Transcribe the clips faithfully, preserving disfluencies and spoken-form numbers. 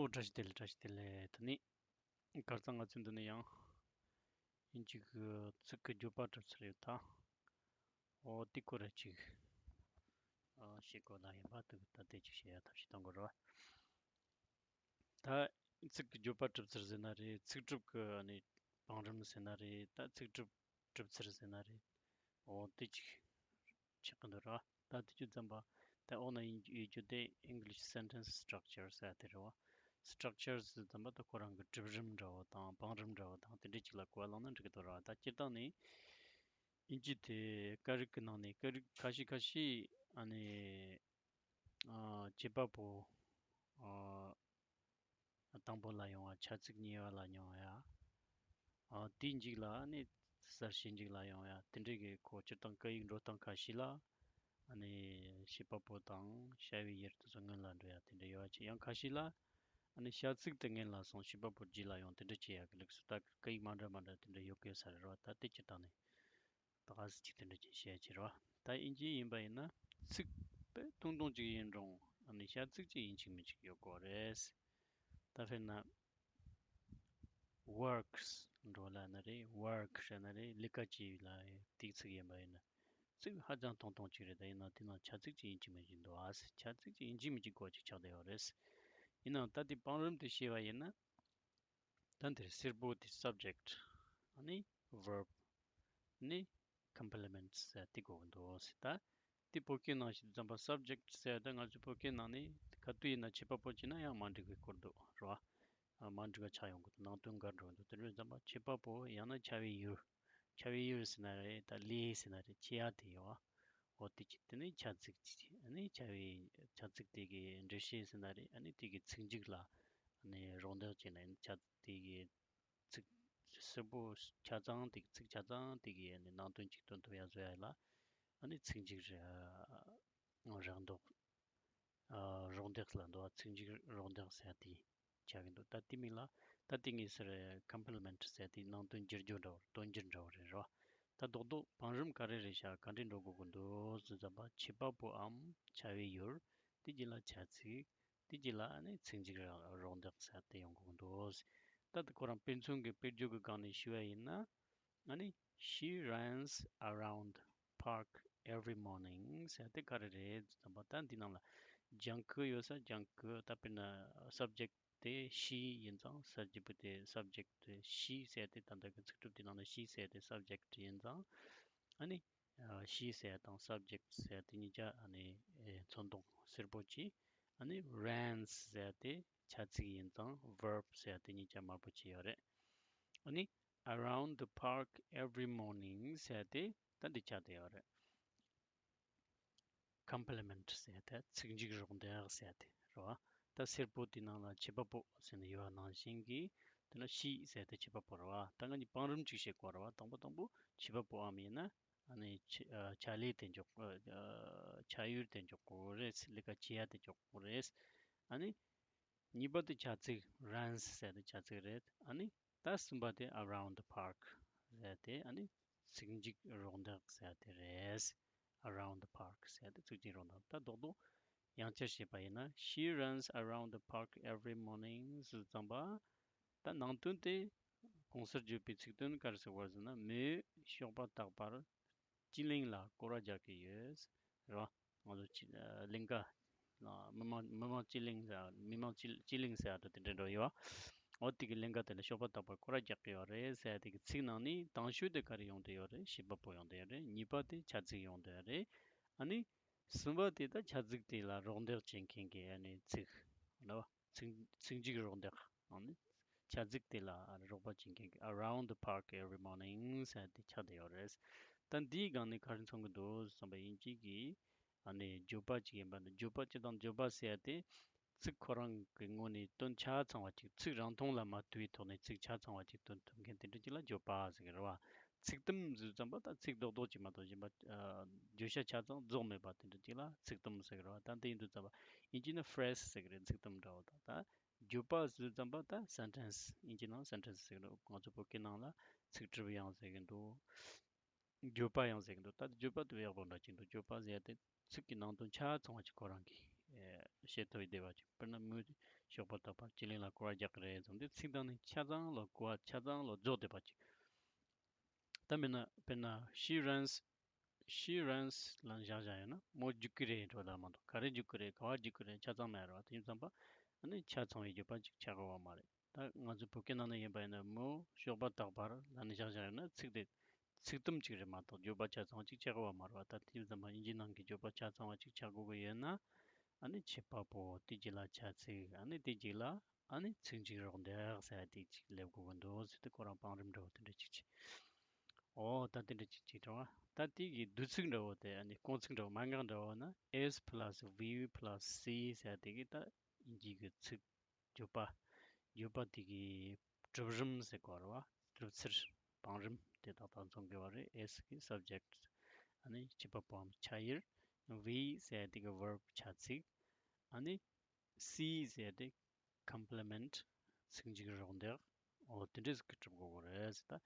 ཨོ་བཀྲ་ཤིས་བདེ་ལེགས། བཀྲ་ཤིས་བདེ་ལེགས། ད་ནི་ཁ་སང་ང་ཚོའི་འདི་ནས་ཡང་ཡིན་གཅིག་གི་ཚིག་གི་བརྗོད་པ་གྲུབ་ཚུལ་ཡོད་ད། ཨོ་དེ་སྐོར་ར་ཅིག་ཨ་བཤད་དགོས་ལ་ཡིན་པ་དུ་ད་དེ་ཅིག་བཤད་ཡ་ཐབས་ཤེས་གཏོང་དགོས་ར། ད་ཚིག་གི་བརྗོད་པ་གྲུབ་ཚུལ་ཟེར་ན་རེད། ཚིག་གྲུབ་ཀྱི་ཨ་ནི་བང་རིམ་ཟེར་ན་རེད། ད་ཚིག་གྲུབ་གྲུབ་ཚུལ་ཟེར་ན་རེད། འོ་དེ་ཅིག་ཆགས་ཀྱི་འདུག་ར། ད་དེ་ཅུ་ཙམ་པ་ད་འོ་ན་ཡིན་ཡོད་རྒྱུ་དེ་English sentence structure ཟེར་དེ་རེད་བ། Structure ཟེར་ཙམ་པ་ད་ཁོ་རང་གི་གྲུབ་རིམ་འདྲ་བོ་དང་བང་རིམ་འདྲ་བོ་དང་དེ་འདྲ་ཅིག་ལ་གོ་བ་བླངས་ན་འགྲིག་གི་འདུག་ར། ད་སྤྱིར་བཏང་ནས་ཡིན་གཅིག་དེ་སྐད་རིགས་ཀྱི་ནང་ནས་སྐད་རིགས་ཁ་ཤས་ཁ་ཤས་ཨ་ནི་ཨ་བྱེད་པ་པོ་ཨ་དང་པོ་ལ་ཡོང་བ། བྱ་ཚིག་གཉིས་པ་ལ་ཡོང་ཡ། ཨ་དེའི་མཇུག་ལ་ཨ་ནི་གསལ་བྱེད་མཇུག་ལ་ཡོང་ཡ། དེ་འདྲའི་གི་གོ་སྤྱིར་བཏང་སྐད་ཡིག་འགྲོ་སྟངས་ཁ་ཤས་ལ་ཨ་ནི་བྱེད་པ་པོ་དང་བྱ་བའི་ཡུལ་དེ་ཚོ་སྔོན་ལ་འགྲོ་ཡ་དེ་འདྲ་ཡོད་པ་བྱས། ཡང་ཁ་ཤས་ལ་ཨ་ནི་བྱ་ཚིག་དེ་སྔོན་ལ་སོང་བྱེད་པ་པོ་རྗེས་ལ་ཡོང་དེ་འདྲ་བྱེད་ཡ་གི་ལུགས་སུ་ད་སྐད་ཡིག་མ་འདྲ་མ་འདྲ་དེ་འདྲ་ཡོད་དགོས་ས་རེད་བ། ད་དེ་སྤྱིར་བཏང་ནས། ད་ག་ཟེ་ཅིག་དེ་འདྲ་ཅིག་བཤད་ཀྱི་རེད་བ། ད་དབྱིན་ཇི་ཡིན་པ་ཡིན་ན་ཚིག་དཔེ་ཐུང་ཐུང་ཅིག་ཡིན་རུང་ཨ་ནི་བྱ་ཚིག་ཅིག་ཡིན་གཅིག་མིན་གཅིག་ཡོད་དགོས་རེད། ད་དཔེར་ན་works འགྲོ་ལ་ན་རེད། work ཟེར་ན་རེད། ལས་ཀ་བྱེད་ལ་དེའི་ཚིག་ཡིན་པ་ཡིན་ན་ཚིག་ཧ་ཅང་ཐུང་ཐུང་ཅིག་རེད། ད་ཡིན་ན་དེ་ནང་བྱ་ཚིག་ཅིག་ཡིན་གཅིག་མིན་གཅིག་འདུག་ཨ། བྱ་ཚིག་ཅིག་ཡིན་གཅིག་མིན་གཅིག་གོ་ཅིག་ཆགས་བསྡད་ཡོད་རེད། ཡིན་ནའང་ད་དེ་བང་རིམ་དེ་བཤད་པ་ཡིན་ན། ད་འདིར་སེར་པོ་དེ་subject ཨ་ནི་verb ནི་complement ཟེར་དེ་གོ་གི་འདུག་ཟེར། ད་དེ་བོད་སྐད་ནང་བཤད་དུས་ཙམ་པ་subject ཟེར་ད་ང་ཚོའི་བོད་སྐད་ནང་ནས་ག་དུས་ཡིན་ན་བྱེད་པ་པོ་བྱས་ན་ཡང་མ་འགྲིག་པའི་སྐོར་འདུག་རེད་བ། ཨ་མ་འགྲིག་པ་ཆགས་ཡོང་གི་འདུག་ནང་དོན་འགལ་འགྲོ་གི་འདུག་དེ་འདྲ་ཙམ་པ་བྱེད་པ་པོ་ཡང་ན་བྱ་བའི་ཡུལ། བྱ་བའི་ཡུལ་ཟེར་ན་རེད། ད་ལས་ཟེར་ན་རེད། བྱེད་ཡ་དེ་ཡོད་བ། འོ་དེ་ཅི་དེ་ནི་བྱ་ཚིག་ཅིག་ཨ་ནི་བྱ་བའི་བྱ་ཚིག་དེ་གི་འགྲེལ་བཤད་ཟེར་ན་རེད། ཨ་ནི་དེ་གི་ཚིག་མཇུག་ལ་ཨ་ནི་རོགས་འདེགས་བྱས་ན་ཡང་བྱ་དེ་གི་ཚིག་སེར་པོ་ཆ་ཚང་དེ་གི་ཚིག་ཆ་ཚང་དེ་གི་ཨ་ནི་ནང་དོན་ཅིག་སྟོན་ཐུབ་ཡ་བཟོ་ཡ་ལ་ཨ་ནི་ཚིག་མཇུག་རེད། རང་འདོགས། ཨ་རོགས་འདེགས་ལ་འདུག་བ། ཚིག་མཇུག་རོགས་འདེགས་ཟེར་དེ་ཆགས་ཀྱི་འདུག་ད་དེ་མིན་ལ་ད་དེ་ངེས་སར་complement ཟེར་དེ་ནང་དོན་བསྒྱུར་རྒྱུ་འདྲ་བོ་དོན་འགྱུར་འདྲ་བོ་རེད་རོ། ད་རྡོག་རྡོག་བང་རིམ་ག་རེ་རེད་ཤག་ག་འདྲས་འགྲོ་དགོས་ཀྱི་འདུག་ཟེར་ཙམ་པ་བྱེད་པ་པོའམ་བྱ་བའི་ཡུལ། དེ་རྗེས་ལ་བྱ་ཚིག་དེ་རྗེས་ལ་ཨ་ནི་ཚིག་མཇུག་རོགས་འདེགས་ཟེར་དེ་ཡོང་དགོས་ཀྱི་འདུག་ད་དེ་ཁོ་རང་དཔེ་མཚོན་གྱི་དཔེར་བརྗོད་ཀྱི་སྒང་ནས་ཞུ་བ་ཡིན་ན། ཨ་ནི་She runs around the park every morning ཟེར་དེ་ག་རེ་རེད་ཟེར་ཙམ་པ་ད་འདི་ནང་ལ་ལྗང་ཁུ་ཡོད་ས། ལྗང་ཁུ་ད་དཔེར་ན་subject དེ་she ཡིན་ཙང་གསར་བརྗེ་པོ་དེ་subject དེ་she ཟེར་དེ་ད་ལྟ་གི་ཚིག་གྲུབ་དེ་ནང་ལ་she ཟེར་དེ་subject ཡིན་ཙང་ཨ་ནི་ཨ་she ཟེར་དང་subject ཟེར་དེ་གཉིས་ཆ་ཨ་ནི་ཨེ་མཚོན་དོན་སེར་པོ་གྱིས། ཨ་ནི་runs ཟེར་དེ་བྱ་ཚིག་ཡིན་ཙང་verb ཟེར་དེ་གཉིས་ཆ་དམར་པོ་གྱིས་ཡོད་རེད། ཨ་ནི་around the park every morning ཟེར་དེ་ད་འདི་ཆགས་བསྡད་ཡོད་རེད། complement ཟེར་དེ་ཚིག་མཇུག་རོགས་འདེགས་ཟེར་དེ་རེད་བ། ད་སེར་པོ་དེ་ནང་ལ་བྱེད་པ་པོ་ཟེར་ནས་ཡོད་པ་ནང་བཞིན་གྱི་དེ་ན་she ཟེར་དེ་བྱེད་པ་པོ་རེད་བ། ད་ང་གཉིས་བང་རིམ་གཅིག་བཤད་དགོས་རེད་བ། དང་པོ་དང་པོ་བྱེད་པ་པོའམ་ཡིན་ན་ཨ་ནི་བྱ་ཨ་བྱ་ལས་དེ་འཇོག་ཨ་བྱ་ཡུལ་དེ་འཇོག་དགོས་རེད། ལས་ཀ་བྱེད་ཡ་དེ་འཇོག་དགོས་རེད། ཨ་ནི་གཉིས་པ་དེ་བྱ་ཚིག runs ཟེར་དེ་བྱ་ཚིག་རེད། ཨ་ནི་ད་གསུམ་པ་དེ་around the park ཟེར་དེ་ཨ་ནི་ཚིག་མཇུག་རོགས་འདེགས་ཟེར་དེ་རེད། around the park ཟེར་དེ་ཚིག་མཇུག་རོགས་འདེགས། ད་རྡོག་རྡོག་ཡང་བསྐྱར་བཤད་པ་ཡིན་ན། She runs around the park every morning ཟེར་ཙམ་པ། ད་ནང་དོན་དེ་གོང་གསལ་བརྗོད་པའི་ཚིག་དོན་ག་རེ་ཟེར་བ་ཟེར་ན། མོས་ཞོགས་པ་རྟག་པར་སྤྱི་གླིང་ལ་སྐོར་བ་རྒྱག་གི་ཡོད། རེད་བ། ང་ཚོ་སྤྱི་ཨ་གླིང་ག་ལ་མི་མང་མི་མང་སྤྱི་གླིང་ཟེར། མི་མང་སྤྱི་སྤྱི་གླིང་ཟེར་ཡ་དེ་འདྲ་འགྲོ་ཡོད་བ། འོ་དེ་གི་གླིང་ག་དེ་ལ་ཞོགས་པ་རྟག་པར་སྐོར་ར་རྒྱག་གི་ཡོད་རེད་ཟེར་ཡ་དེ་གི་ཚིག་ནང་ནས་དང་ཤོས་དེ་ག་རེ་ཡོང་བསྡད་ཡོད་རེད། བྱེད་པ་པོ་ཡོང་བསྡད་ཡོད་རེད། གཉིས་པ་དེ་བྱ་ཚིག་ཡོང་བསྡད་ཡོད་རེད། ཨ་ནི་གསུམ་པ་དེ་ད་བྱ་ཚིག་དེ་ལ་རོགས་འདེགས་བྱེད་མཁན་གྱི་ཨ་ནི་ཚིག་རེད་བ། ཚིག་ཚིག་མཇུག་རོགས་འདེགས། ཨ་ནི་བྱ་ཚིག་དེ་ལ་རོགས་པ་བྱེད་མཁན་གྱི་around the park every morning ཟེར་དེ་ཆགས་བསྡད་ཡོད་རེད། ད་འདིའི་སྒང་ནས་ག་རེ་མཚོན་གྱི་འདུག་བསམ་པ་ཡིན་གཅིག་གིས། ཨ་ནི་བརྗོད་པ་ཅིག་ཡིན་པ་ན། བརྗོད་པ་སྤྱིར་བཏང་བརྗོད་པ་ཟེར་ཡ་དེ་ཚིག་ཁོ་རང་གི་ངོས་ནས་དོན་ཆ་ཚང་བ་ཅིག་ཚིག་རང་མཐོང་ལ་མ་ལྟོས་པའི་ཐོག་ནས་ཚིག་ཆ་ཚང་བ་ཅིག་སྟོན་ཐུབ་མཁན་དེ་འདྲ་ཅིག་ལ་བརྗོད་པ་ཟེར་གི་རེད་བ། ཚིག་དུམ་ཟེར་ཙམ་པ་ད་ཚིག་རྡོག་རྡོག་ཅིག་མ་གཏོགས་གཞན་པ་ཨ་བརྗོད་བྱ་ཆ་ཚང་རྫོགས་མེད་པ་དེ་འདྲ་ཅིག་ལ་ཚིག་དུམ་ཟེར་གི་རེད་བ། ད་འདི་ཡིན་དུས་ཙམ་པ་དབྱིན་ཇིའི་ནང་phrase ཟེར་གི་རེད། ཚིག་དུམ་འདྲ་བོ་དང་། ད་བརྗོད་པ་ཟེར་དུས་ཙམ་པ་ད་sentence། དབྱིན་ཇིའི་ནང་sentence ཟེར་གི་རེད། ང་ཚོ་བོད་སྐད་ནང་ལ་ཚིག་གྲུབ་ཡང་ཟེར་གི་འདུག་བརྗོད་པ་ཡང་ཟེར་གི་འདུག་ད་བརྗོད་པ་དེ་ཡག་པོ་འདྲ་ཅིག་འདུག་བརྗོད་པ་ཟེར་ཡ་དེ་ཚིག་གི་ནང་དོན་ཆ་ཚང་བ་ཅིག་ཁོ་རང་གིས་ཨེ་བཤད་ཐུབ་བསྡད་པ་ཅིག་དཔེར་ན་མོས་ ཞོགས་པ་རྟག་པར་སྤྱི་གླིང་ལ་སྐོར་བ་རྒྱག་གི་རེད་ཟེར་དུས། ཚིག་དང་ནི་ཆ་ཚང་ལ་གོ་བ་ཆ་ཚང་ལ་རྫོགས་བསྡད་པ་ཅིག་ད་མིན་ན་དཔེར་ན། She runs, she runs ལབ་ནས་བཞག་བཞག་ཡོད་ན་མོ་རྒྱུག་གི་རེད་འགྲོ་ལ་མ་གཏོགས། ག་རེ་རྒྱུག་གི་རེད། ག་བ་རྒྱུག་གི་རེད། ཆ་ཚང་མེད་རེད་བ། དེ་ཡིན་ཙམ་པ་ཨ་ནི་ཆ་ཚང་བའི་བརྗོད་པ་ཅིག་ཆགས་དགོས་པ་མ་རེད། ད་ང་ཚོ་བོད་སྐད་ནང་ན་ཡིན་པ་ཡིན་ན་མོ་ཞོགས་པ་རྟག་པར་ལབ་ནས་བཞག་བཞག་ཡོད་ན། ཚིག་དེ་ཚིག་དུམ་གཅིག་རེད་མ་གཏོགས་བརྗོད་པ་ཆ་ཚང་བ་གཅིག་ཆགས་ཀྱི་ཡོད་མ་རེད་བ། ད་དེ་ཙམ་པ་དབྱིན་ཇི་ནང་གི་བརྗོད་པ་ཆ་ཚང་བ་གཅིག་ཆགས་དགོས་ཀྱི་ཡོད་ན། ཨ་ནི་བྱེད་པ་པོ་དེ་རྗེས་ལ་བྱ་ཚིག་ཨ་ནི་དེ་རྗེས་ལ་ཨ་ནི་ཚིག་མཇུག་རོགས་འདེགས་ཟེར་ཡ་དེ་གཅིག་སླེབས་དགོས་ཀྱི་འདུག་ཟེར་དུས། ཁོ་རང་བང་རིམ་འདྲ་བོ་དེ་འདྲ་གཅིག་བྱས། ཨོ་ད་དེ་འདྲ་གཅིག་བྱས་འགྲོ་བ། ད་དེ་གི་བསྡུས་ཚིག་འདྲ་བོ་དེ། ཨ་ནི་རྐང་ཚིག་འདྲ་བོ། མན་ངག་འདྲ་བོ་ན། S plus V plus C ཟེར་ཡ་དེ་གི་ད་དབྱིན་ཇི་གི་ཚིག་བརྗོད་པ། བརྗོད་པ་དེ་གི་གྲུབ་རིམ་ཟེར་གོ་རེད་བ། གྲུབ་ཚུལ། བང་རིམ་དེ་ཏག་ཏག་འཛོམས་དགོས་པ་རེད། S གི་subject ཨ་ནི་བྱེད་པ་པོའམ་བྱ་ཡུལ། V ཟེར་དེ་གི་verb བྱ་ཚིག་ཨ་ནི་C ཟེར་དེ་complement ཚིག་མཇུག་རོགས་འདེགས། འོ་དེ་འདྲ་ཟིག་གི་གྲུབ་དགོས་པ་རེད་ཟེར། ད་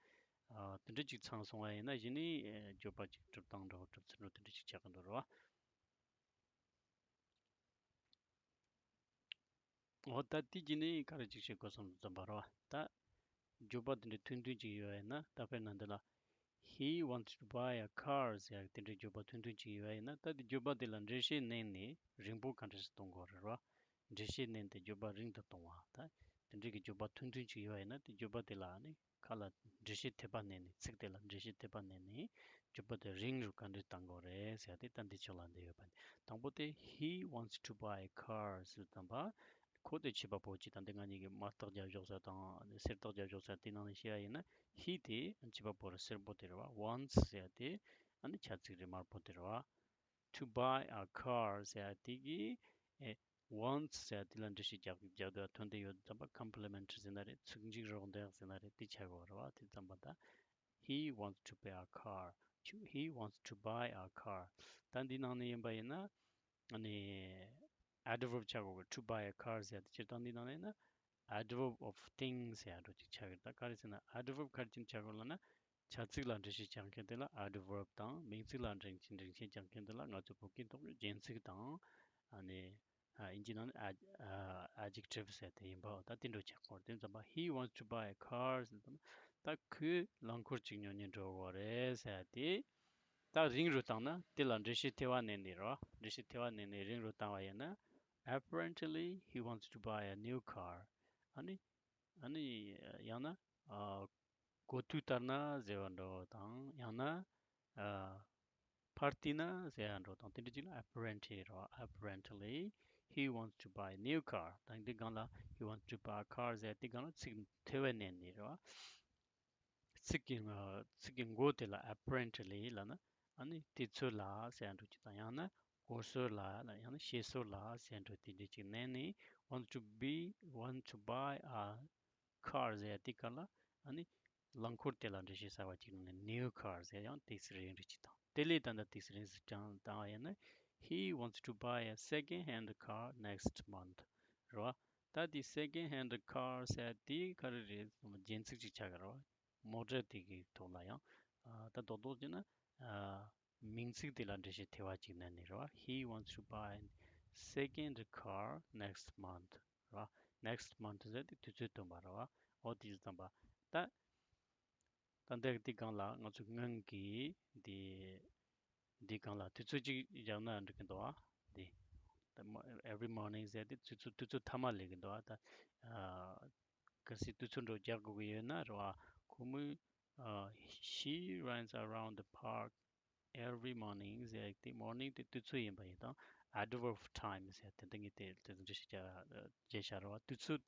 ཨ་དེ་འདྲ་ཅིག་ཚང་སོང་བ་ཡིན་ན་གཞི་ནས་ཨེ་བརྗོད་པ་ཅིག་གྲུབ་སྟངས་འདྲ་བོ་གྲུབ་ཚུལ་འདྲ་བོ་དེ་འདྲ་ཅིག་ཆགས་ཀྱི་འདུག་རེད་བ། འོ་ད་དེ་བརྒྱུད་ནས་ག་རེ་ཅིག་བྱེད་དགོས་སམ་ཙམ་པ་རེད་བ། ད་བརྗོད་པ་དེ་འདྲ་ཐུང་ཐུང་ཅིག་ཡོད་པ་ཡིན་ན། ད་དཔེར་ན་འདི་ལ། He wants to buy a car ཟེར་ཡག་དེ་འདྲའི་བརྗོད་པ་ཐུང་ཐུང་ཅིག་ཡོད་པ་ཡིན་ན། ད་དེ་བརྗོད་པ་དེ་ལ་འགྲེལ་བཤད་བསྣན་ནས་རིང་པོ་ག་འདྲ་ཞིག་གཏོང་དགོས་རེད་བ། འགྲེལ་བཤད་བསྣན་ཏེ་བརྗོད་པ་རིང་དུ་གཏོང་བ། ད་དེ་འདྲའི་གི་བརྗོད་པ་ཐུང་ཐུང་ཅིག་ཡོད་པ་ཡིན་ན། དེ་བརྗོད་པ་དེ་ལ་ནི་ཁ་ལ་འགྲེལ་བཤད་མཐུད་པ་བསྣན་ནས། ཚིག་དེ་ལ་འགྲེལ་བཤད་མཐུད་པ་བསྣན་ནས་བརྗོད་པ་དེ་རིང་རུ་ག་འདྲ་བཏང་དགོས་རེད་ཟེར་ཏེ། ད་འདི་ཕྱོགས་ལ་འདི་ཡོད་པ་ནི། དང་པོ་དེ། He wants to buy a car ཟེར་དུས་ཙམ་པ། ཁོ་དེ་བྱེད་པ་པོ་ཅིག་དང་། དེ་ང་གཉིས་ཀྱིས་དམར་རྟགས་རྒྱབ་ཕྱོགས་ས་དང་སེར་རྟགས་རྒྱབ་ཕྱོགས་ས་དེ་ནང་ནས་བཤད་པ་ཡིན་ན། He དེ་བྱེད་པ་པོ་རེད། སེར་པོ་དེ་རེད་བ། Wants ཟེར་ཡ་དེ་ཨ་ནི་བྱ་ཚིག་རེད། དམར་པོ་དེ་རེད་བ། To buy a car ཟེར་ཡ་དེ་གི་ཨེ་wants ཟེར་ཡ་དེ་ལ་འགྲེལ་བཤད་རྒྱག་རྒྱག་དུས་ཐོན་བསྡད་ཡོད་ཙམ་པ། complement ཟེར་ན་རེད། ཚིག་མཇུག་རོགས་འདེགས་ཟེར་ན་རེད། དེ་ཆགས་ཡོད་རེད་བ། དེ་ཙམ་པ་ད། He wants to buy a car. To- He wants to buy a car. ད་འདི་ནང་ནས་ཡིན་པ་ཡིན་ན། ཨ་ནི་adverb ཆགས་དགོས་གི། To buy a car ཟེར་ཡ་དེ། སྤྱིར་བཏང་འདི་ནང་ནས་ཡིན་ན་adverb of thing ཟེར་ཡ་འདྲ་ཅིག་ཆགས་གི། ད་ག་རེ་ཟེར་ན། adverb ག་རེ་བྱས་ནས་ཆགས་དགོས་ལབ་ན། བྱ་ཚིག་ལ་འགྲེལ་བཤད་རྒྱག་མཁན་དེ་ལ་adverb དང་། མིང་ཚིག་ལ་འགྲེལ་བཤད་འགྲེལ་བཤད་རྒྱག་མཁན་དེ་ལ་ང་ཚོ་བོད་སྐད་ཐོག་རྒྱན་ཚིག་དང་། ཨ་ནི་ཨ་དབྱིན་ཇི་ནང་ནས་ad- ཨ་adjective ཟེར་དེ་ཡིན་པ། ད་དེ་འདྲ་ཆགས་དགོས་རེད། དེ་ཙམ་པ། He wants to buy a car ཟེར་དུས་ཙམ་པ། ད་ཁོས་རླངས་འཁོར་ཅིག་ཉོ་ནས་འགྲོ་དགོས་རེད་ཟེར་ཡ་དེ། ད་རིང་རུ་བཏང་ན་དེ་ལ་འགྲེལ་བཤད་མཐུད་པ་བསྣན་ནས་རེད་བ། འགྲེལ་བཤད་མཐུད་པ་བསྣན་ནས་རིང་རུ་བཏང་བ་ཡིན་ན། Apparently he wants to buy a new car. ཨ་ནི་ཨ་ནི་ཡང་ན་ཨ་གོ་ཐོས་ལྟར་ན་ཟེར་བ་འདྲ་བོ་དང་། ཡང་ན་ཨ་ཕར་བལྟས་ན་ཟེར་བ་འདྲ་བོ་དང་། དེ་འདྲ་ཅིག་ལ་apparently རེད་བ། Apparently he wants to buy a new car. ད་འདི་སྒང་ལ་he wants to buy a car ཟེར་དེ་སྒང་ལ་ཚིག་མཐུད་པ་བསྣན་ནས་རེད་བ། ཚིག་གི་ཚིག་གི་མགོ་དེ་ལ་apparently ལབ་ན། ཨ་ནི་དུས་ཚོད་ལ་ཟེར་འགྲོ་གི་དང་། ཡང་ན་གོ་སྲོལ་ལ་ལ། ཡང་ན་བཤད་སྲོལ་ལ་ཟེར་འགྲོ་དེ་འདྲ་ཅིག་བསྣན་ནས། want to be want to buy a car ཟེར་དེ་ག་ལ། ཨ་ནི་རླངས་འཁོར་དེ་ལ་འགྲེལ་བཤད་གསར་པ་ཅིག་ནང་ནས་new car ཟེར་ཡང་དུས་ཚོད་རིང་རུ་ཅིག་དང་། དེ་ལས་ད་ལྟ་དུས་ཚོད་རིང་སུ་ཅང་བཏང་བ་ཡིན་ན། He wants to buy a second hand car next month. རེད་བ། ད་དེ་second hand car ཟེར་དེ་ག་རེ་རེད། རྒྱན་ཚིག་ཅིག་ཆགས་ཀྱི་རེད་བ། མོ་ཊ་དེ་གི་ཐོག་ལ་ཡང་ཨ་ད་རྡོག་རྡོག་བྱས་ན་ཨ་མིང་ཚིག་དེ་ལ་འགྲེལ་བཤད་ཐེ་བ་གཅིག་ནས་ནི་རེད་བ། He wants to buy a second car next month. རེད་བ། Next month ཟེར་དེ་དུས་ཚོད་སྟོན་པ་རེད་བ། འོ་དེ་བྱས་ཙམ་པ། ད་ད་འདི་དེ་སྒང་ལ་ང་ཚོ་སྔོན་གྱི་དེ་འདི་སྒང་ལ་དུས་ཚོད་ཅིག་བཞག་ན་འགྲིག་གི་འདུག་ཨ། འདི་ད་མ- every morning ཟེར་དེ་དུས་ཚོད་དུས་ཚོད་མཐའ་མ་ལབ་གི་འདུག་ཨ། ད་ཨ་གལ་སྲིད་དུས་ཚོད་འདྲ་རྒྱག་དགོས་ཀྱི་ཡོད་ན་རེད་བ། ཁོ་མོས་ཨ་she runs around the park every morning ཟེར་དེ། morning དེ་དུས་ཚོད་ཡིན་པ་ཡིན་དང་། adverb of time ཟེར་དེ་འདི་ངས་དེ་དེ་འདྲ་ཞིག་བྱ- བྱས་བཞག་རེད་བ། དུས་ཚོད་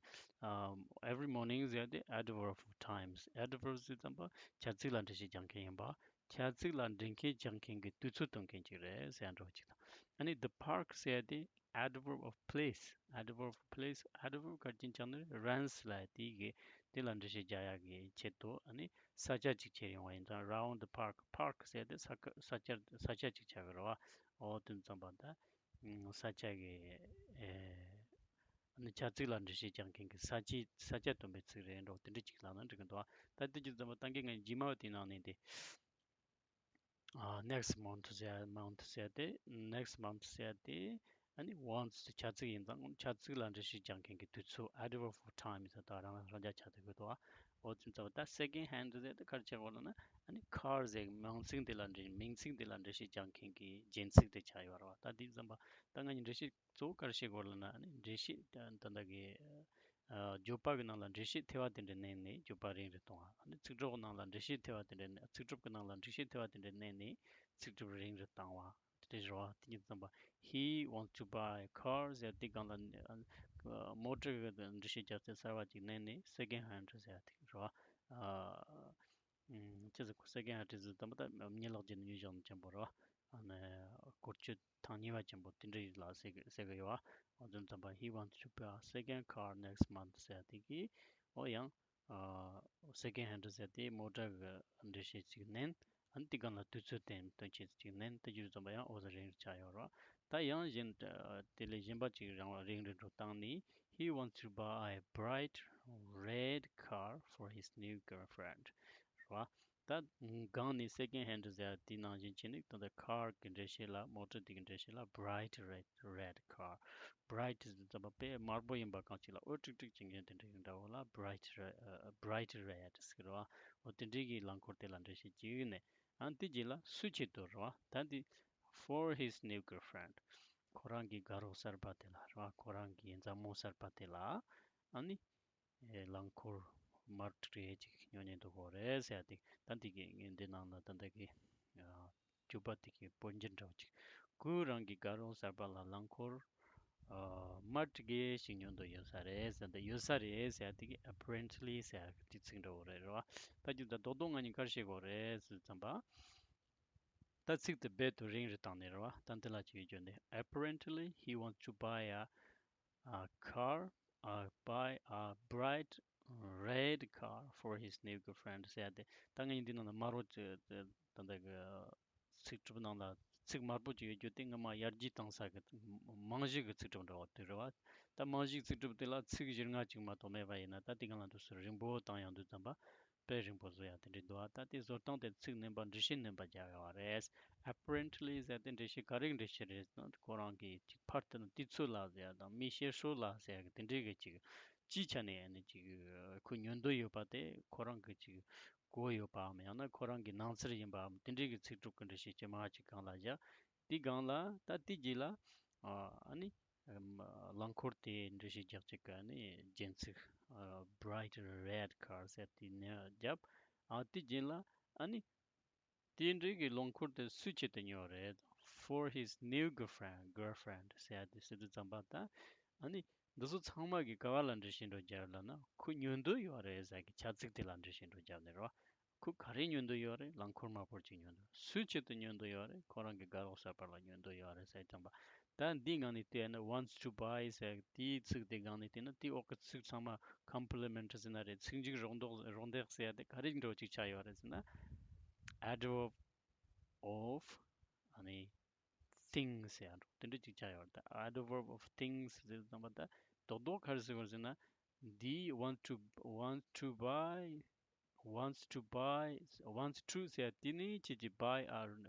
ཨམ་every morning ཟེར་དེ་adverb of times. adverb ཟེར་ཙམ་པ་བྱ་ཚིག་ལ་འགྲེལ་བཤད་རྒྱག་མཁན་ཡིན་པ། བྱ་ཚིག་ལ་འགྲེལ་བཤད་རྒྱག་མཁན་གྱི་དུས་ཚོད་སྟོན་མཁན་ཅིག་རེད་ཟེར་འགྲོ་ཅིག་དང་། ཨ་ནི་the park ཟེར་དེ་adverb of place. adverb of place. adverb ག་རེ་ཡིན་ཆགས་ན་runs ལབ་དེ་གི་དེ་ལ་འགྲེལ་བཤད་རྒྱག་ཡག་གི་ཆེད་དུ། ཨ་ནི་ས་ཆ་གཅིག་ཁྱེར་ཡོང་བ་ཡིན་ཙང་། round the park. park ཟེར་དེ་ས་ཁ- ས་ཆ་ས་ཆ་གཅིག་ཆགས་ཀྱི་རེད་བ། འོ་དེ་ཙམ་པ་ད་ས་ཆ་གི་ཨེ་ཨ་ནི་བྱ་ཚིག་ལ་འགྲེལ་བཤད་རྒྱག་མཁན་གྱི་ས་ཆའི་ས་ཆ་སྟོན་པའི་ཚིག་རེད་འགྲོ། དེ་འདྲ་གཅིག་ལབ་ན་འགྲིག་གི་འདུག་ད་དེ་གི་ཙམ་པ་ད་གིན་ངས་རྗེས་མ་བ་དེ་ནང་ནས་དེ། ཨ་next month ཟེར། month ཟེར་དེ་next month ཟེར་དེ་ ཨ་ནི་once བྱ་ཚིག་ཡིན་ཙང་བྱ་ཚིག་ལ་འགྲེལ་བཤད་རྒྱག་མཁན་གྱི་དུས་ཚོད། adverb of time ཟེར་ད་རང་རང་རྒྱ་ཆ་དེ་དགོས་དོ། འོ་ཙམ་ཙམ་ད་second hand ཟེར་ཏེ་ག་རེ་བྱེད་དགོས་ལབ་ན། ཨ་ནི་car ཟེར་མིང་ཚིག་འདི་ལ་འགྲེལ་མིང་ཚིག་འདི་ལ་འགྲེལ་བཤད་རྒྱག་མཁན་གྱི་རྒྱན་ཚིག་དེ་ཆགས་ཡོད་རེད་བ། ད་འདི་ཙམ་པ་ད་ང་གཉིས་འགྲེལ་བཤད་གཙོ་བོ་ག་རེ་བྱེད་དགོས་ལབ་ན། ཨ་ནི་འགྲེལ་བཤད་ད་ད་ལྟ་གི་ཨ་བརྗོད་པ་གི་ནང་ལ་འགྲེལ་བཤད་ཐེབས་པ་དེ་འདྲ་བསྣན་ནས་བརྗོད་པ་རིང་རུ་གཏོང་བ། ཨ་ནི་ཚིག་གྲོགས་ནང་ལ་འགྲེལ་བཤད་ཐེབས་པ་དེ་འདྲ་ཚིག་གྲུབ་ཀྱི་ནང་ལ་འགྲེལ་བཤད་ཐེབས་པ་དེ་འདྲ་བསྣན་ནས་ཚིག་གྲུབ་རིང་རུ་བཏང་བ། དེ་འདྲ་རེད་བ། དེ་གཉིས་ཙམ་པ། He wants to buy a car ཟེར་དེ་སྒང་ལ་ཨ་མོ་ཊ་གི་འགྲེལ་བཤད་རྒྱག་ཚད་གསར་བ་ཅིག་བསྣན་ནས་second hand ཟེར་དེ་རེད་བ། ཨ་ཨ་ཅི་ཟེར་གོ second hand ཟེར་ཙམ་པ་ད་ཉི་ལག་ཅན་ཉོས་བཞག་ནི་ཅན་པོ་རེད་བ། ཨ་ནི་བཀོལ་སྤྱོད་ཐེངས་གཉིས་པ་ཅན་པོ་དེ་འདྲ་ཡིན་ལ་ཟེར་གི་ཟེར་གི་ཡོད་བ། འོ་ཙམ་ཙམ་པ། He wants to buy a second car next month ཟེར་དེ་གི་འོ་ཡང་ཨ་second hand ཟེར་དེ་མོ་ཊ་གི་འགྲེལ་བཤད་ཅིག་བསྣན། ཨ་ནི་དེ་སྒང་ལ་དུས་ཚོད་བསྟན་སྟོན་ཆེད་ཅིག་བསྣན། དེ་རྒྱུ་ཙམ་པ་ཡང་འོ་ཟ་རིང་རུ་ཆགས་ཡོད་རེད། ད་ཡང་གཞན་དེ་ལས་གཞན་པ་ཅིག་རིང་བ་རིང་རུ་འགྲོ་བཏང་ནས། He wants to buy a bright red car for his new girlfriend རེད་བ། ད་སྒང་ནས་second hand ཟེར་དེའི་ནང་བཞིན་བྱས་ནས་ད་ལྟ་car གི་འགྲེལ་བཤད་ལ་མོ་ཊ་དེ་གི་འགྲེལ་བཤད་ལ་bright red red car། bright ཟེར་ཙམ་པ་དཔེ་དམར་པོ་ཡིན་པ་གང་ཅིག་ལ་འོད་ཀྲིག་ཀྲིག་བྱེད་མཁན་དེ་འདྲ་ཡིན་འདྲ་བོ་ལ་bright red bright red ཟེར་བ། འོ་དེ་འདྲའི་གི་རླངས་འཁོར་དེ་ལ་འགྲེལ་བཤད་ཅིག་ནས། ཨ་ནི་དེ་རྗེས་ལ་སུའི་ཆེད་དུ་རེད་བ། ད་འདི་for his new girlfriend ཁོ་རང་གི་དགའ་རོགས་གསར་པ་དེ་ལ་རེད་བ། ཁོ་རང་གི་མཛའ་མོ་གསར་པ་དེ་ལ་ཨ་ནི་ཨེ་རླངས་འཁོར་དམར་ཁྲིག་ཁྲིག་ཅིག་ཉོ་ཉན་འདུག་གོ་རེད་ཟེར་ཡ་དེ། ད་འདི་གི་འདི་ནང་ན་ད་ལྟ་གི་ཨ་བརྗོད་པ་དེ་གི་དཔེར་འགྱུར་འདྲ་བོ་ཅིག་ཁོ་རང་གི་དགའ་རོགས་གསར་པ་ལ་རླངས་འཁོར་ཨ་དམར་ཁྲིག་ཁྲིག་ཞིག་ཉོ་འདོད་ཡོད་ས་རེད་ཟེར། འདི་ཡོད་ས་རེད་ཟེར་ཡ་དེ་གི་apparently ཟེར་ཡ་གི་དེ་ཚིག་འདྲ་བོ་རེད་རེད་བ། ད་རྒྱུ་ད་རྡོག་རྡོག་ང་གཉིས་ག་རེ་བྱེད་དགོས་རེད་ཟེར་ཙམ་པ། ད་ཚིག་དེ་རྦད་དུ་རིང་རུ་བཏང་ནས་རེད་བ། ད་འདི་ལ་ཅིག་ཡོད་རྒྱུ་འདི། Apparently he wants to buy a, a car, uh, buy a bright red car for his new girlfriend ཟེར་ཡ་དེ། ད་ངས་འདི་ནང་ལ་དམར་པོ་ཅིག་ད་ལྟ་གི་ཚིག་གྲུབ་ནང་ལ་ཚིག་དམར་པོ་ཅིག་ཡོད་རྒྱུ་དེ་སྔོན་མ་ཡར་རྒྱས་བཏང་ས་གི་རྨང་གཞི་གི་ཚིག་གྲུབ་འདྲ་བོ་དེ་རེད་བ། ད་རྨང་གཞིའི་ཚིག་གྲུབ་དེ་ལ་ཚིག་བཞིར་ངག་ཅིག་མ་གཏོགས་མེད་པ་ཡིན་ན། ད་དེ་སྒང་ལ་འདུག་སེ་རིང་པོ་བཏང་ཡང་འདུག་ཙམ་པ། དཔེ་རིང་པོ་བཟོ་ཡ་དེ་འདྲ་འདུག་ཨ། ད་དེ་བཟོ་སྟངས་དེ་ཚིག་བསྣན་པ་འགྲེལ་བཤད་བསྣན་པ་རྒྱག་ཡོད་རེད། Apparently ཟེར་དེ་འགྲེལ་བཤད་ག་རེ་འགྲེལ་བཤད་རེད་ཟེར་ན། ཁོ་རང་གི་ཅིག་ཕར་དེ་ནི་དུས་ཚོད་ལ་ཟེར་ཡ་དང་མི་བཤད་སྲོལ་ལ་ཟེར་ཡ་གི་དེ་འདྲའི་གི་ཅིག་སྤྱིའི་ཆ་ནས་ཡང་ནི་ཅིག་ཁོ་ཉོ་འདོད་ཡོད་པ་དེ་ཁོ་རང་གི་ཅིག་གོ་ཡོད་པའམ་ཡང་ན་ཁོ་རང་གི་སྣང་ཚུལ་ཡིན་པའམ་དེ་འདྲའི་གི་ཚིག་གྲུབ་ཀྱི་འགྲེལ་བཤད་ཅི་མ་ཅིག་གང་ལ་བཞག་དེ་སྒང་ལ་ད་དེ་རྗེས་ལ་ཨ་ནི་རླངས་འཁོར་དེ་འགྲེལ་བཤད་རྒྱག་ཅིག་གི་ནི་རྒྱན་ཚིག bright red car ཟེར་དེ་ནས་བརྒྱབ། ཨ་དེ་རྗེས་ལ་ཨ་ནི་དེ་འདྲའི་གི་རླངས་འཁོར་དེ་སུའི་ཆེད་དུ་ཉོས་རེད། For his new girlfriend girlfriend ཟེར་དེ་ཟེར་དུས་ཙམ་པ་ད་ཨ་ནི་འདི་ཚོ་ཚང་མ་གི་ག་བ་ལ་འགྲེལ་བཤད་འགྲོ་རྒྱབ་ལབ་ན། ཁོ་ཉོ་འདོད་ཡོད་རེད་ཟེར་གི་བྱ་ཚིག་དེ་ལ་འགྲེལ་བཤད་འགྲོ་རྒྱབ་ནས་རེད་བ། ཁོ་ག་རེ་ཉོ་འདོད་ཡོད་རེད། རླངས་འཁོར་དམར་པོ་ཅིག་ཉོ་འདོད། སུའི་ཆེད་དུ་ཉོ་འདོད་ཡོད་རེད། ཁོ་རང་གི་དགའ་རོགས་གསར་པ་ལ་ཉོ་འདོད་ཡོད་རེད་ཟེར་ཙམ་པ། ད་འདིའི་ངང་ནས་བལྟས་ན་wants to buy ཟེར་དེའི་ཚིག་དེ་སྒང་ནས་བལྟས་ན་དེའི་འོག་གི་ཚིག་ཚང་མ་complement ཟེར་ན་རེད། ཚིག་མཇུག་རོགས་འདེགས་རོགས་འདེགས་ཟེར་ཡ་དེ་ག་རེ་འདྲ་བོ་ཅིག་ཆགས་ཡོད་རེད་ཟེར་ན། adverb of ཨ་ནི་thing ཟེར་ཡ་འདྲ་དེ་འདྲ་ཅིག་ཆགས་ཡོད་རེད། ད་adverb of things ཟེར་ཙམ་པ་ད་རྡོག་རྡོག་ག་རེ་ཟེར་དགོས་ཟེར་ན། འདི་want to want to buy wants to buy wants to ཟེར་ཡ་དེ་ནི་ཁྱེད་ཀྱིས་buy a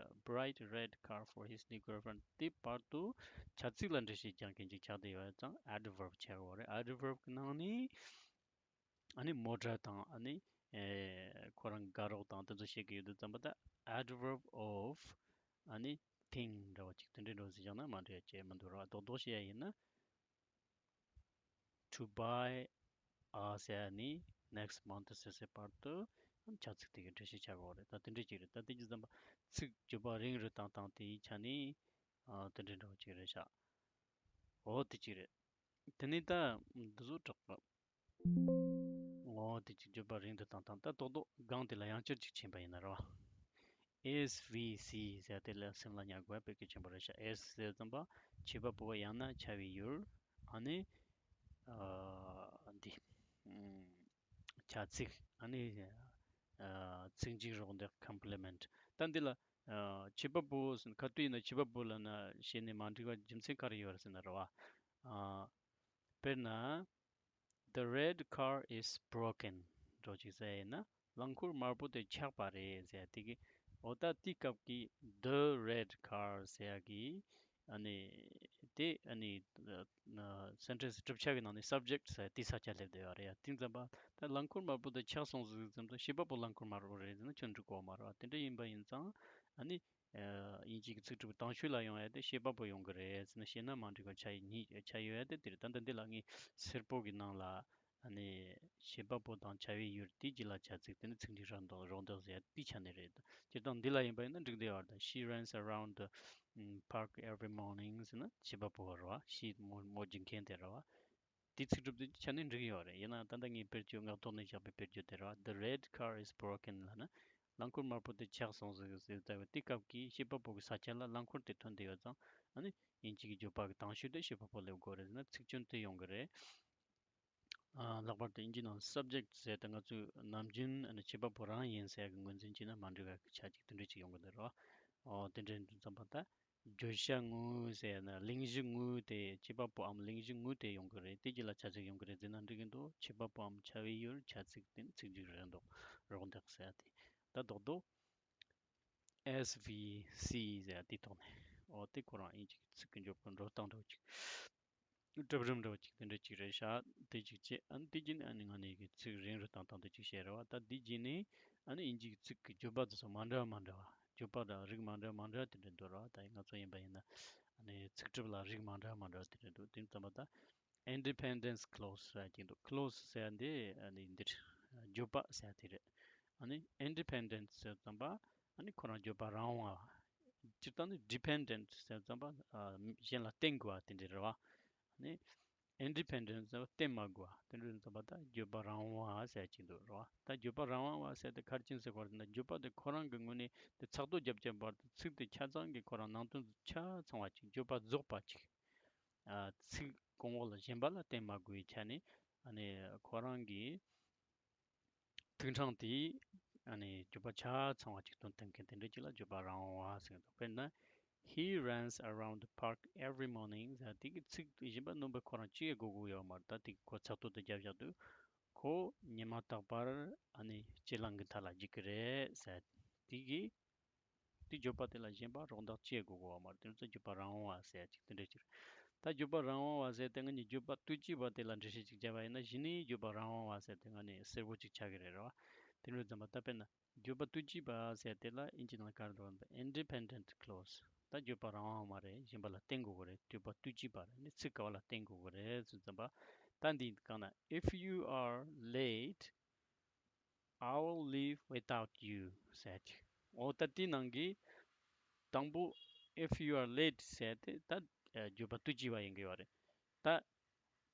bright red car for his new girlfriend དེ་བར་དུ་བྱ་ཚིག་ལ་འགྲེལ་བཤད་རྒྱག་མཁན་ཅིག་ཆགས་བསྡད་ཡོད་ཙང་adverb ཆགས་ཡོད་རེད། adverb གི་ནང་ནས་ཨ་ནི་མོ་ཊ་དང་ཨ་ནི་ཨེ་ཁོ་རང་དགའ་རོགས་དང་དེ་ཚོ་བཤད་ཀྱི་ཡོད་དུས་ཙམ་པ་ད་adverb of ཨ་ནི་thing འདྲ་བ་ཅིག་དེ་འདྲའི་འགྲོ་ཟེར་བཞག་ན་མ་འགྲིག་ཡ་ཅེས་མི་འདུག་ར། རྡོག་རྡོག་བཤད་ཡ་ཡིན་ན། to buy a ཟེར་ནི་next month ཟེར་སའི་བར་དུ་བྱ་ཚིག་དེ་གའི་འགྲེལ་བཤད་བྱ་དགོས་རེད། ད་དེ་འདྲ་ཅིག་རེད། ད་དེ་གི་ཙམ་པ་ཚིག་བརྗོད་པ་རིང་རུ་བཏང་སྟངས་དེའི་ཆ་ནས་ཨ་དེ་འདྲ་འདྲ་བོ་ཅིག་རེད་ཤག་འོ་དེ་ཅིག་རེད། དེ་ནས་ད་འདི་ཚོ་དྲག་པ། འོ་དེ་ཅིག་བརྗོད་པ་རིང་དུ་བཏང་སྟངས། ད་རྡོག་རྡོག་སྒང་དེ་ལ་ཡང་བསྐྱར་ཅིག་ཕྱིན་པ་ཡིན་ན་རེད་བ། S V C ཟེར་དེ་ལ་སེམས་ལ་ཉར་དགོས་པ་དཔེ་གལ་ཆེན་པོ་རེད་ཤག S ཟེར་ཙམ་པ་བྱེད་པ་པོ་ཡང་ན་བྱ་བའི་ཡུལ། ཨ་ནི་ཨ་འདི་ཨམ་བྱ་ཚིག་ཨ་ནི་ཨ་ཚིག་མཇུག་རོགས་འདེགས་complement། ད་འདི་ལ་ཨ་བྱེད་པ་པོ་ཟེར་ན་ག་དུས་ཡིན་ན་བྱེད་པ་པོ་ལབ་ན་བྱས་ནས་མ་འགྲིག་པ་རྒྱུ་མཚན་ག་རེ་ཡོད་རེད་ཟེར་ན་རེད་བ། ཨ་དཔེར་ན། The red car is broken འགྲོ་ཅིག་ཟེར་ཡིན་ན་རླངས་འཁོར་དམར་པོ་དེ་ཆག་པ་རེད་ཟེར་དེ་གི་འོ་ད་དེའི་སྐབས་ཀྱི་the red car ཟེར་ཡ་གི་ཨ་ནི་ དེ་ཨ་ནི་ཨ་ཨ་སེན་ཊེན་སི་གྲུབ་ཆ་གི་ནང་ནས་སབ་ཇེག་ཊི་ཟེར་དེ་ས་ཆ་སླེབས་བསྡད་ཡོད་རེད་ཡ། དེ་ཙམ་པ་ད་རླངས་འཁོར་དམར་པོ་དེ་ཆག་སོང་ཟིག་ཙམ་དུ་བྱེད་པ་པོ་རླངས་འཁོར་དམར་པོ་རེད་ཟེར་ན་ཁྱོན་འགྲིག་གོ་མ་རེད་བ། དེ་འདྲ་ཡིན་པ་ཡིན་ཙང་ཨ་ནི་ཨ་དབྱིན་ཇི་གི་ཚིག་གྲུབ་དང་ཤོས་ལ་ཡོང་ཡ་དེ་བྱེད་པ་པོ་ཡོང་གི་རེད་ཟེར་ན་བྱས་ན་མ་འགྲིག་པ་ཆགས་ཡོད་ཡ་དེ་དེ་རེད། ད་ལྟ་འདི་ལ་ངས་སེར་པོ་གི་ནང་ལ་ཨ་ནི་བྱེད་པ་པོ་དང་བྱ་བའི་ཡུལ་དེའི་རྗེས་ལ་བྱ་ཚིག་དེ་ནི་ཚིག་འགྲིག་རང་འདོགས་རོགས་འདེགས་ཟེར་ཡ་དེའི་ཆ་ནས་རེད། སྤྱིར་བཏང་འདི་ལ་ཡིན་པ་ཡིན་ན་འགྲིག་བསྡད་ཡོད་རེད། She runs around the park every morning ཟེར་ན་བྱེད་པ་པོ་རེད་བ། ཤི་མོ་མོ་རྒྱུག་མཁན་དེ་རེད་བ། དེའི་ཚིག་གྲུབ་དེ་ཆ་ནས་འགྲིག་ཡོད་རེད། ཡིན་ནའང་ད་ལྟ་ངས་དཔེར་བརྗོད་ངག་ཐོག་ནས་བཞག་པའི་དཔེར་བརྗོད་དེ་རེད་བ། The red car is broken ལབ་ན་རླངས་འཁོར་དམར་པོ་དེ་ཆག་སོང་ཟིག་ཟེར་ལྟ་བུ་དེ་སྐབས་ཀྱི་བྱེད་པ་པོ་གི་ས་ཆ་ལ་རླངས་འཁོར་དེ་ཐོན་བསྡད་ཡོད་ཙང་ཨ་ནི་དབྱིན་ཇི་གི་བརྗོད་པ་གི་དང་ཤོས་དེ་བྱེད་པ་པོ་སླེབས་དགོས་རེད་ཟེར་ན་ཚིག་སྐྱོན་དེ་ཡོང་གི་རེད། ཨ་ལྷག་པར་དུ་དབྱིན་ཇིའི་ནང་subject ཟེར་ཏེ་ང་ཚོས་ནམ་རྒྱུན་ཨ་ནི་བྱེད་པ་པོ་རང་ཡིན་ཟེར་གི་ངོས་འཛིན་བྱས་ན་མ་འགྲིག་ག་གི་ཆ་ཅིག་དེ་འདྲ་ཅིག་ཡོང་གི་འདུག་རེད་བ། ཨོ་དེ་འདྲ་འདུག་ཙམ་པ་ད་བརྗོད་བྱ་དངོས་ཟེར་ན་གླེང་གཞི་དངོས་དེ་བྱེད་པ་པོའམ་གླེང་གཞི་དངོས་དེ་ཡོང་གི་རེད། དེ་རྗེས་ལ་བྱ་ཚིག་ཡོང་གི་རེད་ཟེར་ན་འགྲིག་གི་འདུག་བྱེད་པ་པོའམ་བྱ་བའི་ཡུལ་བྱ་ཚིག་དེ་ནི་ཚིག་འགྲིག་རེད་འདུག་རོགས་འདེགས་ཟེར་ཡ་དེ་ད་རྡོག་རྡོག S V C ཟེར་ཡ་དེའི་ཐོག་ནས་ཨོ་དེ་ཁོ་རང་དབྱིན་ཇི་གི་ཚིག་གི་འཇོག་པའི་འགྲོ་སྟངས་འདྲ་བོ་ཅིག་གྲུབ་རིམ་འདྲ་བོ་ཅིག་དེ་འདྲ་ཅིག་རེད་ཤག་དེ་ཅིག་བྱས་ཨ་ནི་དེ་བརྒྱུད་ནས་ཨ་ནི་ང་ནས་གི་ཚིག་རིང་རུ་བཏང་སྟངས་དེ་ཅིག་བཤད་རེད་བ། ད་དེ་བརྒྱུད་ནས་ཨ་ནི་དབྱིན་ཇིའི་ཚིག་གི་བརྗོད་པ་དེ་ཚོ་མ་འདྲ་བ་མ་འདྲ་བ་བརྗོད་པ་དང་རིགས་མ་འདྲ་བ་མ་འདྲ་བ་དེ་འདྲ་འདུག་རེད་བ། ད་ང་ཚོ་ཡིན་པ་ཡིན་ན་ཨ་ནི་ཚིག་གྲུབ་ལ་རིགས་མ་འདྲ་བ་མ་འདྲ་བ་དེ་འདྲ་འདུག་དེ་ཙམ་པ་ད་independence clause ཟེར་གྱི་འདུག clause ཟེར་འདི་ཨ་ནི་འདིར་བརྗོད་པ་ཟེར་དེ་རེད། ཨ་ནི་independence ཟེར་ཙམ་པ་ཨ་ནི་ཁོ་རང་བརྗོད་པ་རང་དབང་བ། སྤྱིར་བཏང་ནི་dependent ཟེར་ཙམ་པ་ཨ་གཞན་ལ་བརྟེན་དགོས་པ་དེ་འདྲ་རེད་བ། ཨ་ནི་independent ཟེར་བ་བརྟེན་མ་དགོས་པ་དེ་འདྲ་ཙམ་པ་ད་བརྗོད་པ་རང་དབང་བ་ཟེར་གྱི་འདུག་རེད་བ། ད་བརྗོད་པ་རང་དབང་བ་ཟེར་དེ་ག་རེ་ཡིན་ཟེར་གོ་རེད་ན་བརྗོད་པ་དེ་ཁོ་རང་གི་ངོས་ནས་དེ་ཚགས་ཐོ་བརྒྱབ་ཀྱི་བར་དུ་ཚིག་དེ་ཆ་ཚང་གི་ཁོ་རང་ནང་དོན་ཆ་ཚང་བ་ཅིག་བརྗོད་པ་རྫོགས་པ་ཅིག་ཨ་ཚིག་གོང་འོག་ལ་གཞན་པ་ལ་བརྟེན་མ་དགོས་པའི་ཆ་ནས་ཨ་ནི་ཁོ་རང་གི་ཐུགས་སྣང་དེ་ཨ་ནི་བརྗོད་པ་ཆ་ཚང་བ་ཅིག་སྟོན་ཐུབ་མཁན་དེ་འདྲ་ཅིག་ལ་བརྗོད་པ་རང་དབང་བ་ཟེར་གི་འདུག་དཔེར་ན། He runs around the park every morning ཟེར་དེ་གི་ཚིག་གཞན་པ་རྣམ་པ་ཁོ་རང་ཅི་ཡང་དགོས་དགོས་ཡོད་མ་རེད། ད་དེ་གི་ཁོ་ཚགས་ཐོ་དེ་བརྒྱབ་བཞག་དུས་ཁོ་ཉི་མ་རྟག་པར་ཨ་ནི་སྤྱི་གླིང་གི་མཐའ་ལ་རྒྱུག་གི་རེད་ཟེར་དེ་གི་དེ་བརྗོད་པ་དེ་ལ་གཞན་པ་རོགས་འདེགས་ཅི་ཡང་དགོས་དགོས་པ་མ་རེད། དེ་ཚོ་བརྗོད་པ་རང་དབང་བ་ཟེར་ཡ་ཅིག་དེ་འདྲ་ཅིག་རེད། ད་བརྗོད་པ་རང་དབང་བ་ཟེར་ཏེ་ང་གཉིས་བརྗོད་པ་ལྟོས་བཅས་པ་དེ་ལ་འགྲེལ་བཤད་ཅིག་བརྒྱབ་པ་ཡིན་ན་གཞི་ནས་བརྗོད་པ་རང་དབང་བ་ཟེར་ཏེ་ང་ནས་གསལ་པོ་ཅིག་ཆགས་ཀྱི་རེད་རེད་བ། དེ་འདྲ་ཙམ་པ་ད་དཔེར་ན་བརྗོད་པ་ལྟོས་བཅས་པ་ཟེར་དེ་ལ་དབྱིན་ཇི་ནང་ག་རེ་འགྲོ་བ་ན་independent clause ད་བརྗོད་པ་རང་དབང་བ་མ་རེད། གཞན་པ་ལ་བརྟེན་དགོས་གི་རེད། བརྗོད་པ་ལྟོས་བཅས་པ་རེད། ནི་ཚིག་ག་བ་ལ་བརྟེན་དགོས་གི་རེད་ཟེར་ཙམ་པ་ད་འདི་གང་ན། If you are late, I will leave without you ཟེར་ཅིག་འོ་ད་དེའི་ནང་གི་དང་པོ་if you are late ཟེར་དེ་ད་ཨ་བརྗོད་པ་ལྟོས་བཅས་པ་ཡིན་གྱི་ཡོད་རེད། ད་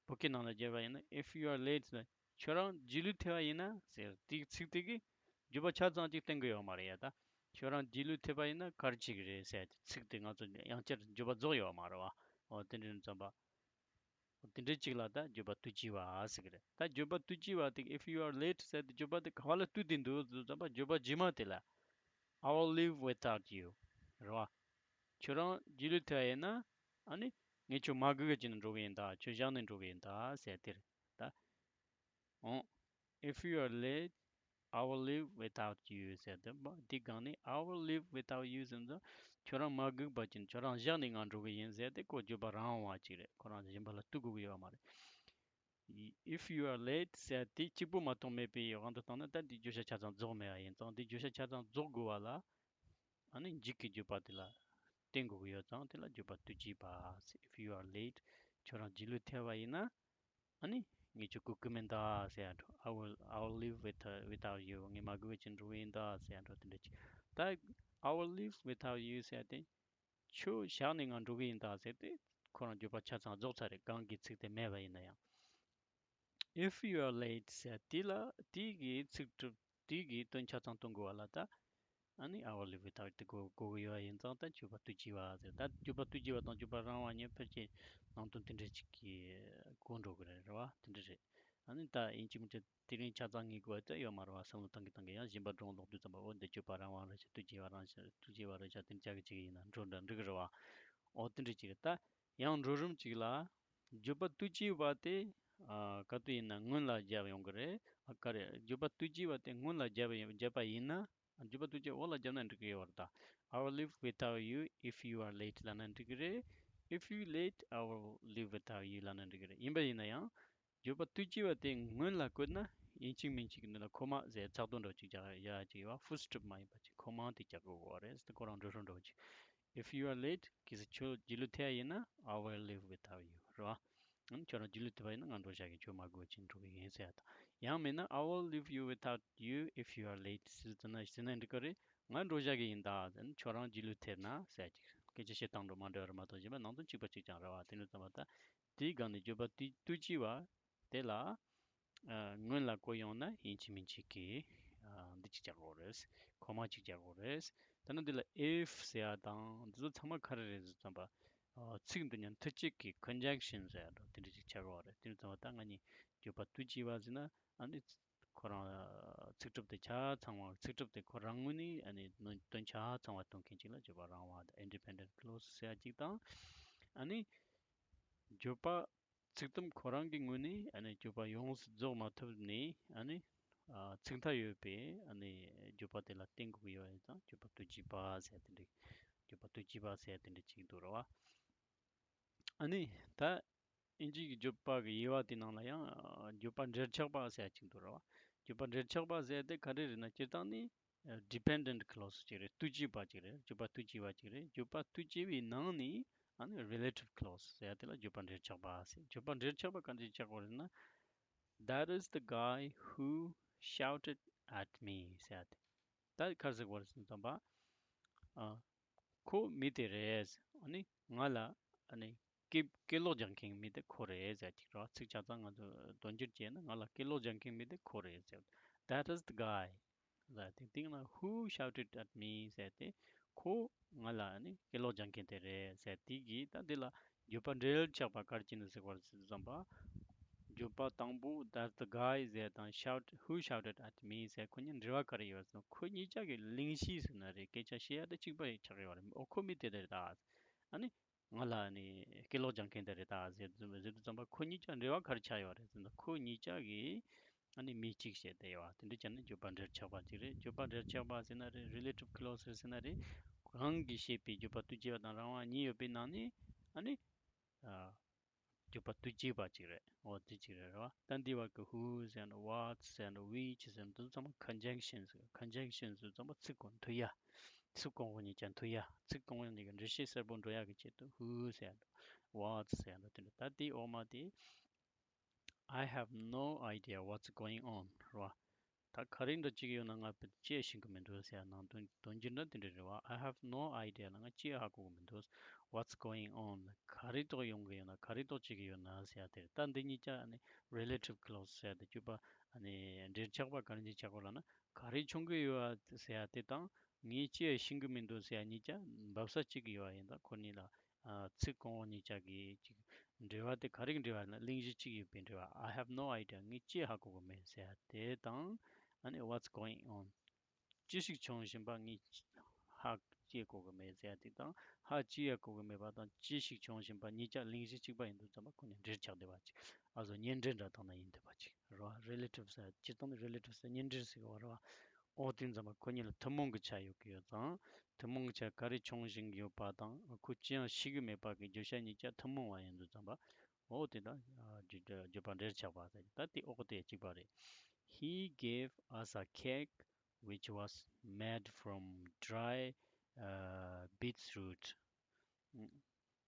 བོད་སྐད་ནང་ལ་བརྗོད་པ་ཡིན་ན་if you are late ཟེར་ཁྱོད་རང་རྗེས་ལུས་ཐེབས་པ་ཡིན་ན་ཟེར་དེའི་ཚིག་དེ་གིས་བརྗོད་པ་ཆ་ཚང་གཅིག་བསྟན་གྱི་ཡོད་མ་རེད་ཡ། ད་ཁྱོད་རང་རྗེས་ལུས་ཐེབས་པ་ཡིན་ན་ག་རེ་བྱེད་ཀྱི་རེད་ཟེར་ཚིག་དེ་ང་ཚོ་ཡང་བསྐྱར་བརྗོད་པ་རྫོགས་ཡོད་མ་རེད་བ། འོ་དེ་འདྲ་ཙམ་པ། དེ་འདྲའི་གཅིག་ལ་ད་བརྗོད་པ་ལྟོས་བཅས་པ་ཟེར་གི་རེད། ད་བརྗོད་པ་ལྟོས་བཅས་པ་དེ་if you are late ཟེར་ཏེ་བརྗོད་པ་དེ་ག་བ་ལ་ལྟོས་ཏེ་འདུག་ཟེར་ཙམ་པ་བརྗོད་པ་རྗེས་མ་དེ་ལ་I will leave without you རེད་བ། ཁྱོད་རང་རྗེས་ལུས་ཐེབས་པ་ཡིན་ན་ཨ་ནི་ངས་ཁྱོད་མ་སྒུག་གི་བྱས་ནས་འགྲོ་གི་ཡིན་ད། ཁྱོད་བཞག་ནས་འགྲོ་གི་ཡིན་ད་ཟེར་དེ་རེད་ད། འོང་། If you are late, I will leave without you ཟེར་དེ་འདི་སྒང་ནས་I will leave without you ཟེར་ཚོ་ཁྱོད་རང་མ་སྒུག་པ་ཅིན་ཁྱོད་རང་བཞག་ནས་ང་འགྲོ་གི་ཡིན་ཟེར་ཏེ་ཁོ་བརྗོད་པ་རང་དབང་བ་ཅིག་རེད། ཁོ་རང་གཞན་པ་ལ་ལྟོས་དགོས་ཀྱི་ཡོད་མ་རེད། If you are late ཟེར་དེ་གཅིག་པོ་མ་གཏོགས་མེད་པའི་དབང་དུ་བཏང་ན་ད་འདི་བརྗོད་བྱ་ཆ་ཚང་རྫོགས་མེད་པ་ཡིན་ཙང་འདི་བརྗོད་བྱ་ཆ་ཚང་རྫོགས་དགོས་པ་ལ་ཨ་ནི་འཇིག་གི་བརྗོད་པ་དེ་ལ་བརྟེན་དགོས་ཀྱི་ཡོད་ཙང་དེ་ལ་བརྗོད་པ་ལྟོས་བཅས་པ་ཟེར། If you are late ཁྱོད་རང་རྗེས་ལུས་ཐེབས་པ་ཡིན་ན། ཨ་ནི་ངས་ཁྱོད་སྒུག་གི་མིན་ད་ཟེར་ཡ་འགྲོ། I will, I will leave with, uh, without you. ངས་མ་སྒུག་བྱས་འགྲོ་གི་ཡིན་ད་ཟེར་ཡ་འགྲོ་དེ་འདྲ་ཅིག་ད་I will leave without you ཟེར་ཏེ་ཁྱོད་བཞག་ནས་ང་འགྲོ་གི་ཡིན་ད་ཟེར་ཏེ་ཁོ་རང་བརྗོད་པ་ཆ་ཚང་རྫོགས་ཚར་རེད། གང་གི་ཚིག་དེ་མེད་པ་ཡིན་ན་ཡང་། If you are late ཟེར་དེ་ལ་དེ་གི་ཚིག་གྲུབ་དེ་གི་དོན་ཆ་ཚང་སྟོན་དགོས་པ་ལ་ད། ཨ་ནི་I will leave without དེ་གོ་གོ་གི་ཡོད་ཡིན་ཙང་ད་བརྗོད་པ་ལྟོས་བཅས་པ་ཟེར། ད་བརྗོད་པ་ལྟོས་བཅས་པ་དང་བརྗོད་པ་རང་དབང་གཉིས་ཕལ་ཆེར་ནང་དོན་དེ་འདྲ་ཅིག་གི་གོ་འགྲོ་གི་རེད་རེད་བ། དེ་འདྲ་རེད། ཨ་ནི་ད་ཡིན་གཅིག་མིན་གཅིག་དེ་རིང་ཆ་ཚང་ངེས་དགོས་ད་ཡོད་མ་རེད་བ། བསམ་བློ་བཏང་གི་བཏང་གི་ཡང་གཞན་པ་སྒྲུང་ཀློག་དུས་ཙམ་པ་འོ་འདི་བརྗོད་པ་རང་དབང་རེད་ཤག་ལྟོས་བཅས་པ་རང་ཤག་ལྟོས་བཅས་པ་རེད་ཤག་དེ་འདྲ་ཅིག་ཡིན་ན་འགྲོ་འདྲ་འགྲིག་གི་རེད་བ། འོ་དེ་འདྲ་ཅིག་རེད། ད་ཡང་འགྲོ་རིམ་ཅིག་ལ་བརྗོད་པ་ལྟོས་བཅས་པ་དེ་ཨ་ག་དུས་ཡིན་ན་སྔོན་ལ་བརྒྱབ་ཡོང་གི་རེད། ཨ་ག་རེ་བརྗོད་པ་ལྟོས་བཅས་པ་དེ་སྔོན་ལ་བརྒྱབ་ཡོང་བརྒྱབ་པ་ཡིན་ན། བརྗོད་པ་ལྟོས་བཅས་འོག་ལ་བརྒྱབ་ན་འགྲིག་གི་ཡོད་རེད་ད། I will leave without you if you are late ལབ་ན་འགྲིག་གི་རེད། If you late, I will leave without you ལབ་ན་འགྲིག་གི་རེད། ཡིན་པ་ཡིན་ན་ཡང་། བརྗོད་པ་དུས་གཅིག་པ་དེ་སྔོན་ལ་བཀོད་ན་ཡིན་གཅིག་མིན་གཅིག་གི་འདི་ལ་ཁོ་མ་ཟེར་ཚགས་དོན་འདྲ་བོ་ཅིག་རྒྱག་ཡ་ཅིག་ཡོད་པ། ཧྥུལ་སི་ཊོབ་མ་ཡིན་པ་ཅིག་ཁོ་མ་དེ་རྒྱག་དགོས་པ་རེད། དེ་ཁོ་རང་འགྲོ་སོང་འདྲ་བོ་ཅིག If you are late, གལ་སྲིད་ཁྱོད་རྗེས་ལུས་ཐེབས་ཡ་ཡིན་ན། I will leave without you རེད་བ། ཨ་ནི་ཁྱོད་རང་རྗེས་ལུས་ཐེབས་པ་ཡིན་ན་ང་འགྲོ་བཞག་གི། ཁྱོད་མ་དགོས་ཅིག་འགྲོ་གི་ཡིན་ཟེར་ཡ་དང་། ཡང་མིན་ན། I will leave you without you if you are late ཟེར་ན་ཟེར་ན་འགྲིག་གི་རེད། ང་འགྲོ་བཞག་གི་ཡིན་ད་ཟེར་ན། ཁྱོད་རང་རྗེས་ལུས་ཐེབས་ན་ཟེར་ཡ་ཅིག་སྐད་ཆ་བཤད་སྟངས་འདྲ་མ་འདྲ་བ་རེད་མ་གཏོགས་གཞན་པ་ནང་དོན་གཅིག་པ་གཅིག་རྐྱང་རེད་བ། དེ་འདྲ་ཙམ་པ་ད། དེའི་སྒང་ནས་བརྗོད་པ་དུས་དུས་གཅིག་པ་དེ་ལ། ཨ། སྔོན་ལ་བཀོད་ཡོང་ན་ཡིན་གཅིག་མིན་གཅིག་གི། ཨ། འདི་གཅིག་རྒྱག་དགོས་རེད། ཁོ་མ་གཅིག་རྒྱག་དགོས་རེད། ད་ནི་འདི་ལ་if ཟེར་ཡ་དང་འདི་ཚོ་ཚང་མ་ག་རེ་རེད་ཟེར་ཙམ་པ། ཨ། ཚིག་འདི་ཉིད་མཐུད་གཅིག་གི་conjunction ཟེར་ཡ་འདྲ་དེ་འདྲ་ཅིག་ཆགས་ཀྱི་ཡོད་རེད། དེ་འདྲ་ཙམ་པ་ད་ང་གཉིས་བརྗོད་པ་དུས་གཅིག་པ་ཟེར་ན། ཨ་ནི་ཁོ་རང་ཚིག་གྲུབ་དེ་ཆ་ཚང་བ། ཚིག་གྲུབ་དེ་ཁོ་རང་ངོས་ནས་ཨ་ནི་དོན་དོན་ཆ་ཚང་བ་སྟོན་མཁན་ཅིག་ལ་བརྗོད་པ་རང་དབང་དང་independent clause ཟེར་ཡ་ཅིག་དང་། ཨ་ནི་བརྗོད་པ་ཚིག་དུམ་ཁོ་རང་གི་ངོས་ནས་ཨ་ནི་བརྗོད་པ་ཡོངས་སུ་རྫོགས་མ་ཐུབ་ནས། ཨ་ནི་ཨ། ཚིག་མཐའ་ཡོད་པའི་ཨ་ནི་བརྗོད་པ་དེ་ལ་བརྟེན་དགོས་ཀྱི་ཡོད་པ་ཡིན་ཙང་བརྗོད་པ་དུས་གཅིག་པ་ཟེར་དེ་འདྲ། བརྗོད་པ་དུས་གཅིག་པ་ཟེར་དེ་འདྲ་ཅིག་འདུག་རེད་བ། ཨ་ནི་ད་དབྱིན་ཇི་གི་བརྗོད་པ་གི་དབྱེ་བ་དེ་ནང་ལ་ཡང་། ཨ། བརྗོད་པ་འབྲེལ་ཆགས་པ་ཟེར་ཡ་ཅིག་འདུག་རེད་བ། བརྗོད་པ་འབྲེལ་ཆགས་པ་ཟེར་དེ་ག་རེ་རེད་ན། སྤྱིར་བཏང་ནི་dependent clause ཅིག་རེད། དུས་གཅིག་པ་ཅིག་རེད། བརྗོད་པ་དུས་གཅིག་པ་ཅིག་རེད། བརྗོད་པ་དུས་གཅིག་པའི་ནང་ནས་ཨ་ནི་relative clause ཟེར་ཡ་དེ་ལ་བརྗོད་པ་འབྲེལ་ཆགས་པ་ཟེར། བརྗོད་པ་འབྲེལ་ཆགས་པ་ག་འདྲ་ཆགས་པ་རེད་ན། That is the guy who shouted at me ཟེར་ཡ་དེ། ད་ག་རེ་ཟེར་དགོས་རེད་ཟེར་ན། ཙམ་པ། ཨ། ཁོ་མི་དེ་རེད། ཨ་ནི་ང་ལ་ཨ་ནི་སྐད་སྐད་ལོག་རྒྱག་མཁན་མི་དེ་ཁོ་རེད་ཟེར་ཡ་ཅིག་རེད་བ། ཚིག་ཆ་ཚང་ང་ཚོ་དོན་སྒྱུར་བྱས་ན། ང་ལ་སྐད་ལོག་རྒྱག་མཁན་མི་དེ་ཁོ་རེད་ཟེར། That is the guy ཟེར་དེ། དེ་ན་who shouted at me ཟེར་དེ་ཁོ་ང་ལ་ཨ་ནི་སྐད་ལོག་རྒྱག་མཁན་དེ་རེད་ཟེར། དེ་གིས་ད་འདི་ལ་བརྗོད་པ་འབྲེལ་ཆགས་པ་ག་རེ་བྱས་ནས་ཟེར་བ་རེད་ཟེར་དུས་ཙམ་པ། བརྗོད་པ་དང་པོ་that the guy ཟེར་དང་shout who shouted at me ཟེར་ཁོ་གཉིས་འབྲེལ་བ་ག་རེ་ཡོད་ཟེར་ན། ཁོ་གཉིས་ཆ་གི་གླེང་གཞི་ཟེར་ན་རེད། སྐད་ཆ་བཤད་ཡ་དེ་གཅིག་པ་ཆགས་ཡོད་རེད། ཨོ་ཁོ་མི་དེ་དེ་རེད་ད། ཨ་ནི་ང་ལ་ནི་སྐད་ལོག་རྒྱག་མཁན་དེ་རེད་ད་ཟེར་ཟེར་དུས་ཙམ་པ་ཁོ་གཉིས་ཆ་འབྲེལ་བ་ག་རེ་ཆགས་ཡོད་རེད་ཟེར་ན། ཁོ་གཉིས་ཆ་གི་ཨ་ནི་མི་གཅིག་བྱས་ཏེ་ཡོད་པ་དེ་འདྲ་བྱས་ན་བརྗོད་པ་འབྲེལ་ཆགས་པ་ཅིག་རེད། བརྗོད་པ་འབྲེལ་ཆགས་པ་ཟེར་ན་རེད། relative clause ཟེར་ན་རེད། གང་གིས་བཤད་པའི་བརྗོད་པ་དུས་གཅིག་པ་དང་རང་དབང་གཉིས་ཡོད་པའི་ནང་ནས་ཨ་ནི་ཨ། བརྗོད་པ་དུས་གཅིག་པ་ཅིག་རེད། འོ་དེ་ཅིག་རེད། རེད་བ། ད་འདི་བར་གྱི་who ཟེར་ན། what ཟེར་ན། which ཟེར་ན། དེ་ཚོ་ཚང་མ་conjunction ཟེར། conjunction ཟེར་ཚང་མ་ཚིག་གོང་མཐུད་ཡ། ཚིག་གོང་འོག་གཉིས་ཀ་མཐུད་ཡ། ཚིག་གོང་འོག་གཉིས་ཀ་འགྲེལ་བཤད་གསལ་པོ་འགྲོ་ཡ་གི་ཆེད་དུ་who ཟེར་ན། what ཟེར་ན། དེ་འདྲ། ད་དེའི་འོག་མ་དེ། I have no idea what's going on རེད་བ། ད་ག་རེ་འདྲ་ཅིག་ཡོད་ན་ང་ཅི་ཤེས་ཀྱི་མི་འདུག་ཟེར་ཡ་ནང་དོན་དོན་རྒྱུ་འདྲ་དེ་འདྲ་རེད་བ། I have no idea ལ་ང་ཅི་ཧ་གོ་གི་མི་འདུག What's going on ག་རེ་ཐོག་ཡོང་གི་ཡོད་ན། ག་རེ་ཐོག་བྱེད་ཀྱི་ཡོད་ན་ཟེར་ཡ་དེ་རེད། ད་འདི་གཉིས་ཀ་ཨ་ནི་relative clause ཟེར་ཡ་དེ་བརྗོད་པ་ཨ་ནི་འབྲེལ་ཆགས་པ་ག་རེ་འབྲེལ་ཆགས་པ་ལབ་ན། ག་རེ་བྱུང་གི་ཡོད་ཟེར་ཡ་དེ་དང་། ངས་ཅི་ཡང་ཤེས་ཀྱི་མི་འདུག་ཟེར་ཡ་གཉིས་ཀ་འབབ་ས་གཅིག་ཡོད་པ་ཡིན་ཙང་། ཁོ་གཉིས་ལ་ཨ། ཚིག་གོང་འོག་གཉིས་ཀ་གི་ཅིག་འབྲེལ་བ་དེ་ག་རེ་གི་འབྲེལ་བ་ལ། གླེང་གཞི་གཅིག་ཡོད་པའི་འབྲེལ་བ། I have no idea ངས་ཅི་ཧ་གོ་གི་མེད་ཟེར་ཡ་དེ་དང་། ཨ་ནི་what's going on ཅི་ཞིག་བྱུང་བཞིན་པ་ངས་ཧ་ཅི་གོ་གི་མེད་ཟེར་ཡ་དེ་དང་། ཧ་ཅི་ཡང་གོ་གི་མེད་པ་དང་། ཅི་ཞིག་བྱུང་བཞིན་པ་གཉིས་ཀ་གླེང་གཞི་གཅིག་པ་ཡིན་དུས་ཙམ་པ་ཁོ་གཉིས་འབྲེལ་ཆགས་བསྡད་པ་ཅིག་ཨ་ཟོ་གཉེན་འབྲེལ་འདྲ་བཏང་ན་ཡིན་བསྡད་པ་ཅིག་རེད་བ། relative ཟེར། སྤྱིར་བཏང་ནི་relative ཟེར་གཉེན་འབྲེལ་ཟེར་གི་བ་རེད་བ། ཨོ་དེ་ཙམ་པ་ཁོ་གཉིས་ལ་ཐུན་མོང་གི་ཆ་ཡོད་ཀྱི་ཡོད་ཙང་། ཐུན་མོང་གི་ཆ་ག་རེ་བྱུང་བཞིན་ཡོད་པ་དང་། ཁོས་ཅི་ཡང་ཤེས་ཀྱི་མེད་པ་གི་བརྗོད་བྱ་གཉིས་ཀ་ཐུན་མོང་བ་ཡིན་དུས་ཙམ་པ། ཨོ་དེ་ད་བརྗོད་བརྗོད་པ་འབྲེལ་ཆགས་པ་ཟེར། ད་དེ་ཨོ་དེ་གཅིག་པ་རེད། He gave us a cake which was made from dry uh, beetroot.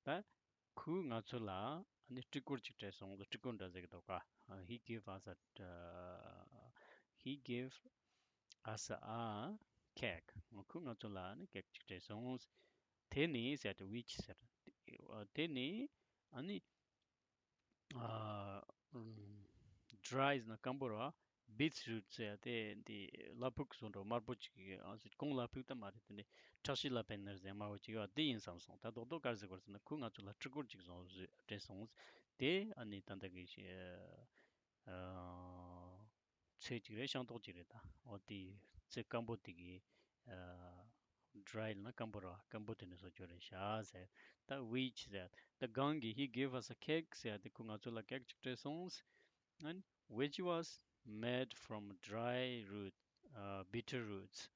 ད་ཁོས་ང་ཚོ་ལ་ཨ་ནི་སྤྲི་གོར་ཅིག་སྤྲད་སོང་། སྤྲི་གོར་འདྲ་ཟེར་གི་འདུག་ག He gave us a uh, he gave us a cake. ཁོས་ང་ཚོ་ལ་ཨ་ནི་ཀེག་ཅིག་སྤྲད་སོང་། དེ་ནི་ཟེར་ཏེ་which ཟེར། དེ་ནི་ཨ་ནི་ཨ། ཨུམ། dry ཟེར་ན་སྐམ་པོ་རེད་བ། beetroot ཟེར་ཡ་དེ་འདི་ལ་ཕུག་བཟོ་འདྲ་དམར་པོ་ཅིག་ཨ་ཟེར། གོང་ལ་ཕུག་ད་མ་རེད། དེ་འདི་ཁྲག་ཤེད་ལ་ཕན་ནི་ཟེར་དམར་པོ་ཅིག་ཡོད་པ་དེ་ཡིན་བསམ་སོང་། ད་རྡོག་རྡོག་ག་རེ་ཟེར་དགོས་ཟེར་ན། ཁོས་ང་ཚོ་ལ་སྤྲི་གོར་ཅིག་བཟོ་བཟོས་སྤྲད་སོང་། དེ་ཨ་ནི་ད་ལྟ་གི་ཨ། ཚལ་ཅིག་རེད། ཤིང་ཏོག་ཅིག་རེད། ད་འོ་དེ་ཚལ་སྐམ་པོ་དེ་གི་ཨ། dry ལབ་ན་སྐམ་པོ་རེད་བ། སྐམ་པོ་དེ་ནས་བཟོ་རྒྱུ་རེད་ཤག་ཟེར། ད་which ཟེར། ད་གང་གིས། he gave us a cake ཟེར་ཡ་དེ་ཁོས་ང་ཚོ་ལ་ཀེག་ཅིག་སྤྲད་སོང་། and which was made from dry root, uh, bitter roots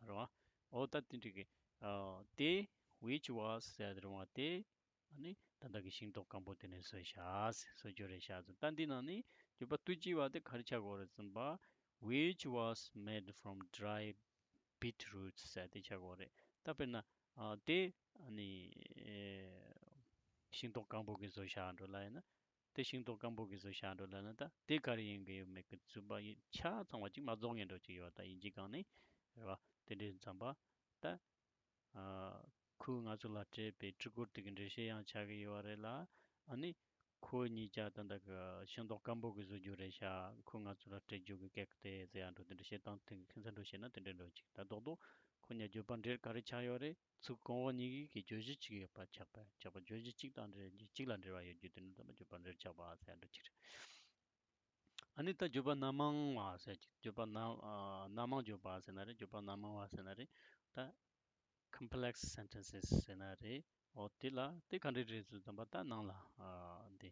རེད་བ། འོ་ད་དེ་འདྲ་གི་ཨ། དེ་which was ཟེར་ཡ་དེ་རེད་བ། དེ་ ཨ་ནི་ད་ལྟ་གི་ཤིང་ཏོག་སྐམ་པོ་དེ་ནས་བཟོས་བཞག་བཟོ་རྒྱུ་རེད་བཞག་ཟེར། ད་འདི་ནང་ནས་བརྗོད་པ་དུས་གཅིག་པ་དེ་ག་རེ་ཆགས་ཀྱི་ཡོད་རེད་ཟེར་ན། Which was made from dry beetroots ཟེར་དེ་ཆགས་ཀྱི་ཡོད་རེད། ད་དཔེར་ན་ཨ་དེ་ཨ་ནི་ཨེ་ཤིང་ཏོག་སྐམ་པོ་གིས་བཟོས་བཞག་འགྲོ་ལབ་ཡིན་ན། དེ་ཤིང་ཏོག་སྐམ་པོ་གིས་བཟོས་བཞག་འགྲོ་ལབ་ན། ད་དེ་ག་རེ་ཡིན་གི་ཡོད་མེད་ཀྱི་རྫུན་པ་ཡིན་ཆ་ཚང་བ་ཅིག་མ་རྫོགས་ངེས་འགྲོ་ཅིག་ཡོད། ད་ཡིན་གཅིག་གང་ནས་རེད་བ། དེ་འདྲའི་མཚམས་པ་ད་ཨ་ཁོས་ང་ཚོ་ལ་སྤྲད་པའི་སྤྲི་གོར་དེ་གི་འགྲེལ་བཤད་ཡང་ཆགས་ཀྱི་ཡོད་རེད་ལ། ཨ་ནི་ཁོ་གཉིས་ཀ་ད་ལྟ་གི་ཤིང་ཏོག་སྐམ་པོ་གིས་བཟོ་རྒྱུ་རེད་ཤག་ཁོས་ང་ཚོ་ལ་སྤྲད་རྒྱུ་གི་སྐད་དེ་ཟེར་ཡ་འགྲོ། དེ་འདྲ་བཤད་སྟངས་དེ་གི་ཁྱད་མཚར་འགྲོ་བཤད་ན་དེ་འདྲ་འགྲོ་ཅིག་ད་རྡོག་རྡོག་ཁོ་གཉིས་བརྗོད་པ་འབྲེལ་ག་རེ་ཆགས་ཡོད་རེད། ཚིག་གོང་འོག་གཉིས་ཀྱི་བརྗོད་གཞི་གཅིག་ཡོད་པ་ཆགས་པ་ཆགས་པ། བརྗོད་གཞི་གཅིག་དང་འབྲེལ་གཅིག་ལ་འབྲེལ་བ་ཡོད་རྒྱུ་དེ་ནི་ཚང་མ་བརྗོད་པ་འབྲེལ་ཆགས་པ་ཟེར་ཡ་འདྲ་ཅིག་རེད། ཨ་ནི་ད་བརྗོད་པ་སྣ་མང་བ་ཟེར་གྱི་བརྗོད་པ་སྣ་ཨ་སྣ་མང་བརྗོད་པ་ཟེར་ན་རེད། བརྗོད་པ་སྣ་མང་བ་ཟེར་ན་རེད། ད་complex sentences ཟེར་ན་རེད། འོ་དེ་ལ་དེ་ག་འདྲ་རེད་ཟེར་དུས་ཙམ་པ་ད་ནང་ལ་ཨ་འདི་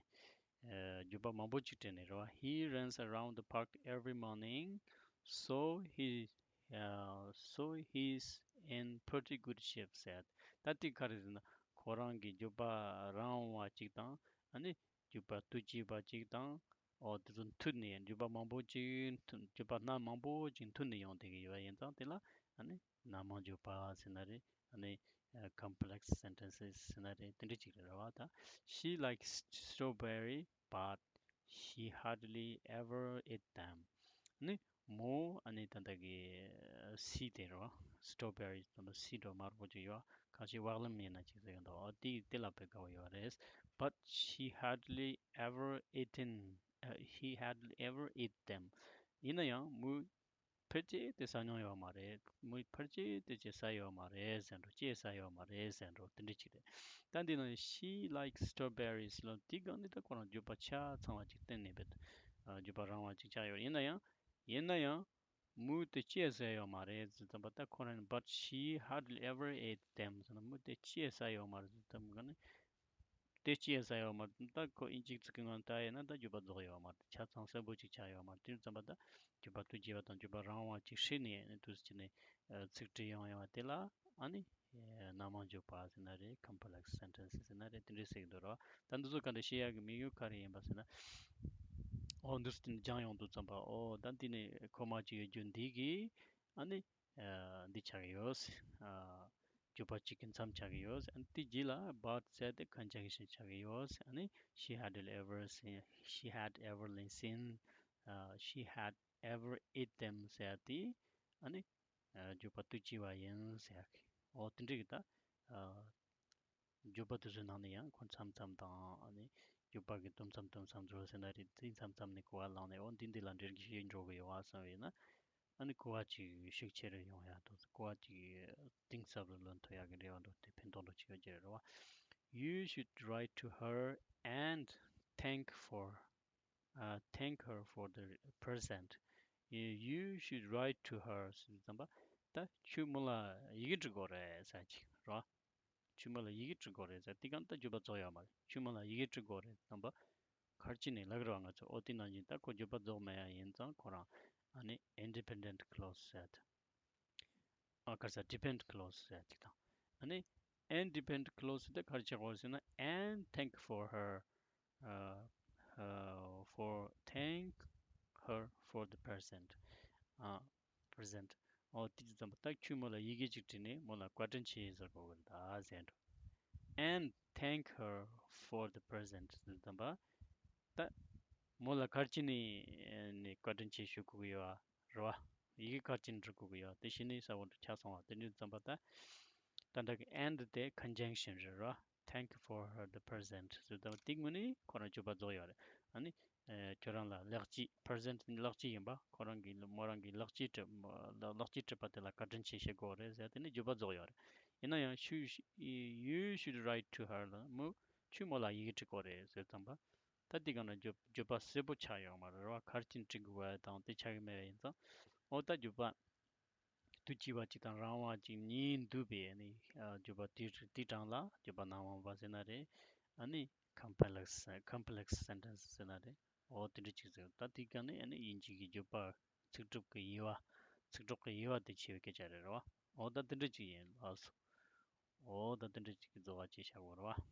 ཨ་བརྗོད་པ་མང་པོ་ཅིག་བྲིས་ནས་རེད་བ། He runs around the park every morning, so he uh, so he's in pretty good shape ཟེར། ད་དེ་ག་རེ་ཟེར་ན་ཁོ་རང་གི་བརྗོད་པ་རང་བ་ཅིག་དང་ཨ་ནི་བརྗོད་པ་དུས་གཅིག་པ་ཅིག་དང་། འོ་དེ་ཚོ་མཐུད་ནས་བརྗོད་པ་མང་པོ་ཅིག་མཐུད་བརྗོད་པ་སྣ་མང་པོ་ཅིག་མཐུད་ནས་ཡོང་བསྡད་ཀྱི་ཡོད་པ་ཡིན་ཙང་དེ་ལ་ཨ་ནི་སྣ་མང་བརྗོད་པ་ཟེར་ན་རེད། ཨ་ནི་ཨ་complex sentences ཟེར་ན་རེད། དེ་འདྲ་ཅིག་རེད་རེད་བ། ད་She likes strawberry, but she hardly ever eat them. ཨ་ནི་མོ་ཨ་ནི་ད་ལྟ་གི་སི་དེ་རེད་བ། སི་ཊོ་བེ་རི་ད་ལྟ་སི་འདྲ་དམར་པོ་ཅིག་ཡོད། ཁ་ཤས་བག་ལེབ་ཡིན་ན་ཅིག་ཟེར་གྱི་འདུག་འོ་དེ་དེ་ལ་དཔེ་དགའ་བོ་ཡོད་རེད། But she hardly ever eaten, uh, he hardly ever eat them. ཡིན་ན་ཡང་མོས་ཕལ་ཆེར་དེ་ཟ་མྱོང་ཡོད་མ་རེད། མོས་ཕལ་ཆེར་དེ་ཅིག་ཟ་ཡོད་མ་རེད་ཟེར་འགྲོ། ཅིག་ཟ་ཡོད་མ་རེད་ཟེར་འགྲོ། དེ་འདྲ་ཅིག་རེད། ད་འདི་ནང་She likes strawberries ལ་དེའི་སྒང་ནས་ད་ཁོ་རང་བརྗོད་པ་ཆ་ཚང་བ་ཅིག་བསྟན་ནས་བེད། ཨ་བརྗོད་པ་རང་བ་ཅིག་ཆགས་ཡོད། ཡིན་ན་ཡང་ཡིན་ན་ཡང་མོས་དེ་ཅིག་ཟ་ཡོད་མ་རེད་ཟེར་ཙམ་པ་ད་ཁོ་རང་ནི། But she hardly ever ate them ཟེར་ན་མོས་དེ་ཅིག་ཟ་ཡོད་མ་རེད་ཟེར་ཙམ་ག་ནི། དེ་ཅིག་ཟ་ཡོད་མ་རེད། ད་ཁོ་ཨིན་ཇིའི་ཚིག་གི་ངང་ལྟ་ཡིན་ན་ད་བརྗོད་པ་རྫོགས་ཡོད་མ་རེད། ཆ་ཚང་གསལ་པོ་ཅིག་ཆགས་ཡོད་མ་རེད། དེ་ཙམ་པ་ད་བརྗོད་པ་དུས་གཅིག་པ་དང་བརྗོད་པ་རང་བ་ཅིག་ཧྲིལ་ནས་ནི་དུས་སུ་ཅིག་ནས་ཚིག་བྲིས་ཡོང་ཡོང་བ་དེ་ལ་ཨ་ནི་སྣ་མང་བརྗོད་པ་ཟེར་ན་རེད། Complex sentences ཟེར་ན་རེད། དེ་འདྲས་ཟེར་གྱི་འདུག་ར། ད་འདི་ཚོ་ག་འདྲ་བཤད་ཡག་གི་དམིགས་ཡུལ་ག་རེ་ཡིན་པ་ཟེར་ན། འོ་འདུག་སེ་དེ་ནས་སྦྱངས་ཡོང་དུས་ཙམ་པ་འོ་ད་འདི་ནས་ཁོ་མ་ཅིག་ཡོད་རྒྱུ་འདི་གིས་ཨ་ནི་ཨ་འདི་ཆགས་ཀྱི་ཡོད། ཨ་བརྗོད་པ་གཅིག་གི་མཚམས་ཆགས་ཀྱི་ཡོད། ཨ་ནི་དེ་རྗེས་ལ་but ཟེར་ཏེ་conjunction ཆགས་ཀྱི་ཡོད། ཨ་ནི་she had ever seen, she had ever seen, uh, she had ever eat them ཟེར་ཏེ་ཨ་ནི་ཨ་བརྗོད་པ་དུས་གཅིག་པ་ཡིན་ཟེར་ཡག་གི་འོ་དེ་འདྲ་གི་ད་ཨ་བརྗོད་པ་དེ་ཚོའི་ནང་ནས་ཡང་ཁོ་མཚམས་མཚམས་དང་ཨ་ནི་བརྗོད་པ་གི་དུམ་མཚམས་དུམ་མཚམས་ཚོ་ཟེར་ན་རེད། དེ་མཚམས་མཚམས་ནས་གོ་བ་བླངས་ནས་འོ་འདི་འདི་ལ་འགྲེལ་བཤད་འགྲོ་གི་ཡོད་བ་བསམ་པ་ཡིན་ན། ཨ་ནི་གོ་བ་ཅིག་ཤུགས་ཆེ་རུ་ཡོང་ཡ་དང་གོ་བ་ཅིག་གཏིང་ཟབ་རུ་ལོན་ཐུབ་ཡ་གི་རེ་བ་འདུག་དེ་ཕན་ཐོགས་འདྲ་ཅིག་ཡོད་ཀྱི་རེད་བ། You should write to her and thank for, uh, thank her for the present. You, you should write to her ཟེར་དུས་ཙམ་པ་ད་ཁྱོད་མོ་ལ་ཡི་གེ་འབྲི་དགོས་རེད་ཟེར་ཅིག་རེད་བ། ཁྱོད་མོ་ལ་ཡི་གེ་འབྲི་དགོས་རེད་ཟེར། དེ་གང་ལྟར་བརྗོད་པ་རྫོགས་ཡོད་མ་རེད། ཁྱོད་མོ་ལ་ཡི་གེ་འབྲི་དགོས་རེད་དམ་པ། ག་རེ་བྱས་ནས་ལབ་ཀྱི་རེད་བ་ང་ཚོ། ཨོ་དེ་ནང་བཞིན་ད་ཁོ་བརྗོད་པ་རྫོགས་མེད་ཡ་ཡིན་ཙང་ཁོ་རང་ཨ་ནི་independent clause ཟེར། ཨ་ག་རེ་ཟེར། depend clause ཟེར་ཅིག་དང་། ཨ་ནི་independent clause དེ་ག་རེ་བྱེད་དགོས་ཟེར་ན། and thank for her, uh, uh, for thank her for the present. ཨ་present. ཨོ་དེ་དུས་ཙམ་པ་ད་ཁྱོད་མོ་ལ་ཡི་གེ་ཅིག་བྲིས་ནས་མོ་ལ་བཀའ་དྲིན་ཆེ་ཟེར་དགོས་ཀྱི་རེད་ད་ཟེར་འགྲོ། And thank her for the present ཟེར་དུས་ཙམ་པ་ད་མོ་ལ་ག་རེ་བྱས་ནས་ནས་བཀའ་དྲིན་ཆེ་ཞུ་དགོས་ཀྱི་ཡོད་རེད་བ། ཡི་གེ་ག་རེ་བྱས་ནས་འབྲི་དགོས་ཀྱི་ཡོད་དེ་གཞི་ནས་གསལ་པོ་འདྲ་ཆགས་སོང་བ། དེ་དུས་ཙམ་པ་ད་ད་ལྟ་གི་and དེ་conjunction རེད་རེད་བ། Thank you for her the present ཟེར་དུས་དེ་མོ་ནི་ཁོ་རང་བརྗོད་པ་རྫོགས་ཡོད་རེད། ཨ་ནི་ཨེ་ཁྱོད་རང་ལ་ལེགས་སྐྱེས། present ནི་ལེགས་སྐྱེས་ཡིན་པ། ཁོ་རང་གིས་མོ་རང་གིས་ལེགས་སྐྱེས་སྤྲད་ལེགས་སྐྱེས་སྤྲད་པ་དེ་ལ་བཀའ་དྲིན་ཆེ་ཞུ་དགོས་རེད་ཟེར་དེ་ནི་བརྗོད་པ་རྫོགས་ཡོད་རེད། ཡིན་ན་ཡང་should, you should write to her ལ་མོ་ཁྱོད་མོ་ལ་ཡི་གེ་འབྲི་དགོས་རེད་ཟེར་ཙམ་པ། ད་དེ་གང་ན་བརྗོད་བརྗོད་པ་གསལ་པོ་ཆགས་ཡོད་མ་རེད་བ། ག་རེ་བྱས་ནས་འབྲི་དགོས་པ་དང་དེ་ཆགས་ཀྱི་མེད་པ་ཡིན་ཙང་། ཨོ་ད་བརྗོད་པ་དུས་གཅིག་པ་གཅིག་དང་རང་དབང་གཅིག་གཉིས་འདུས་པའི་ནི་ཨ་བརྗོད་པ་དེ་དེའི་གྲངས་ལ་བརྗོད་པ་སྣ་མང་བ་ཟེར་ན་རེད། ཨ་ནི་complex complex sentence ཟེར་ན་རེད། ཨོ་དེ་འདྲ་ཅིག་ཟེར། ད་དེའི་སྒང་ནས་ཨ་ནི་དབྱིན་ཇི་གི་བརྗོད་པ་ཚིག་གྲུབ་ཀྱི་དབྱེ་བ། ཚིག་གྲོགས་ཀྱི་དབྱེ་བ་དེ་ཕྱེ་བའི་སྐད་ཆ་རེད་རེད་བ། ཨོ་ད་དེ་འདྲ་ཅིག་ཡིན་ལགས་སོ། ཨོ་ད་དེ་འདྲ་ཅིག་གི་རྫོགས་པ་ཅིག་བཞག་དགོས་རེད་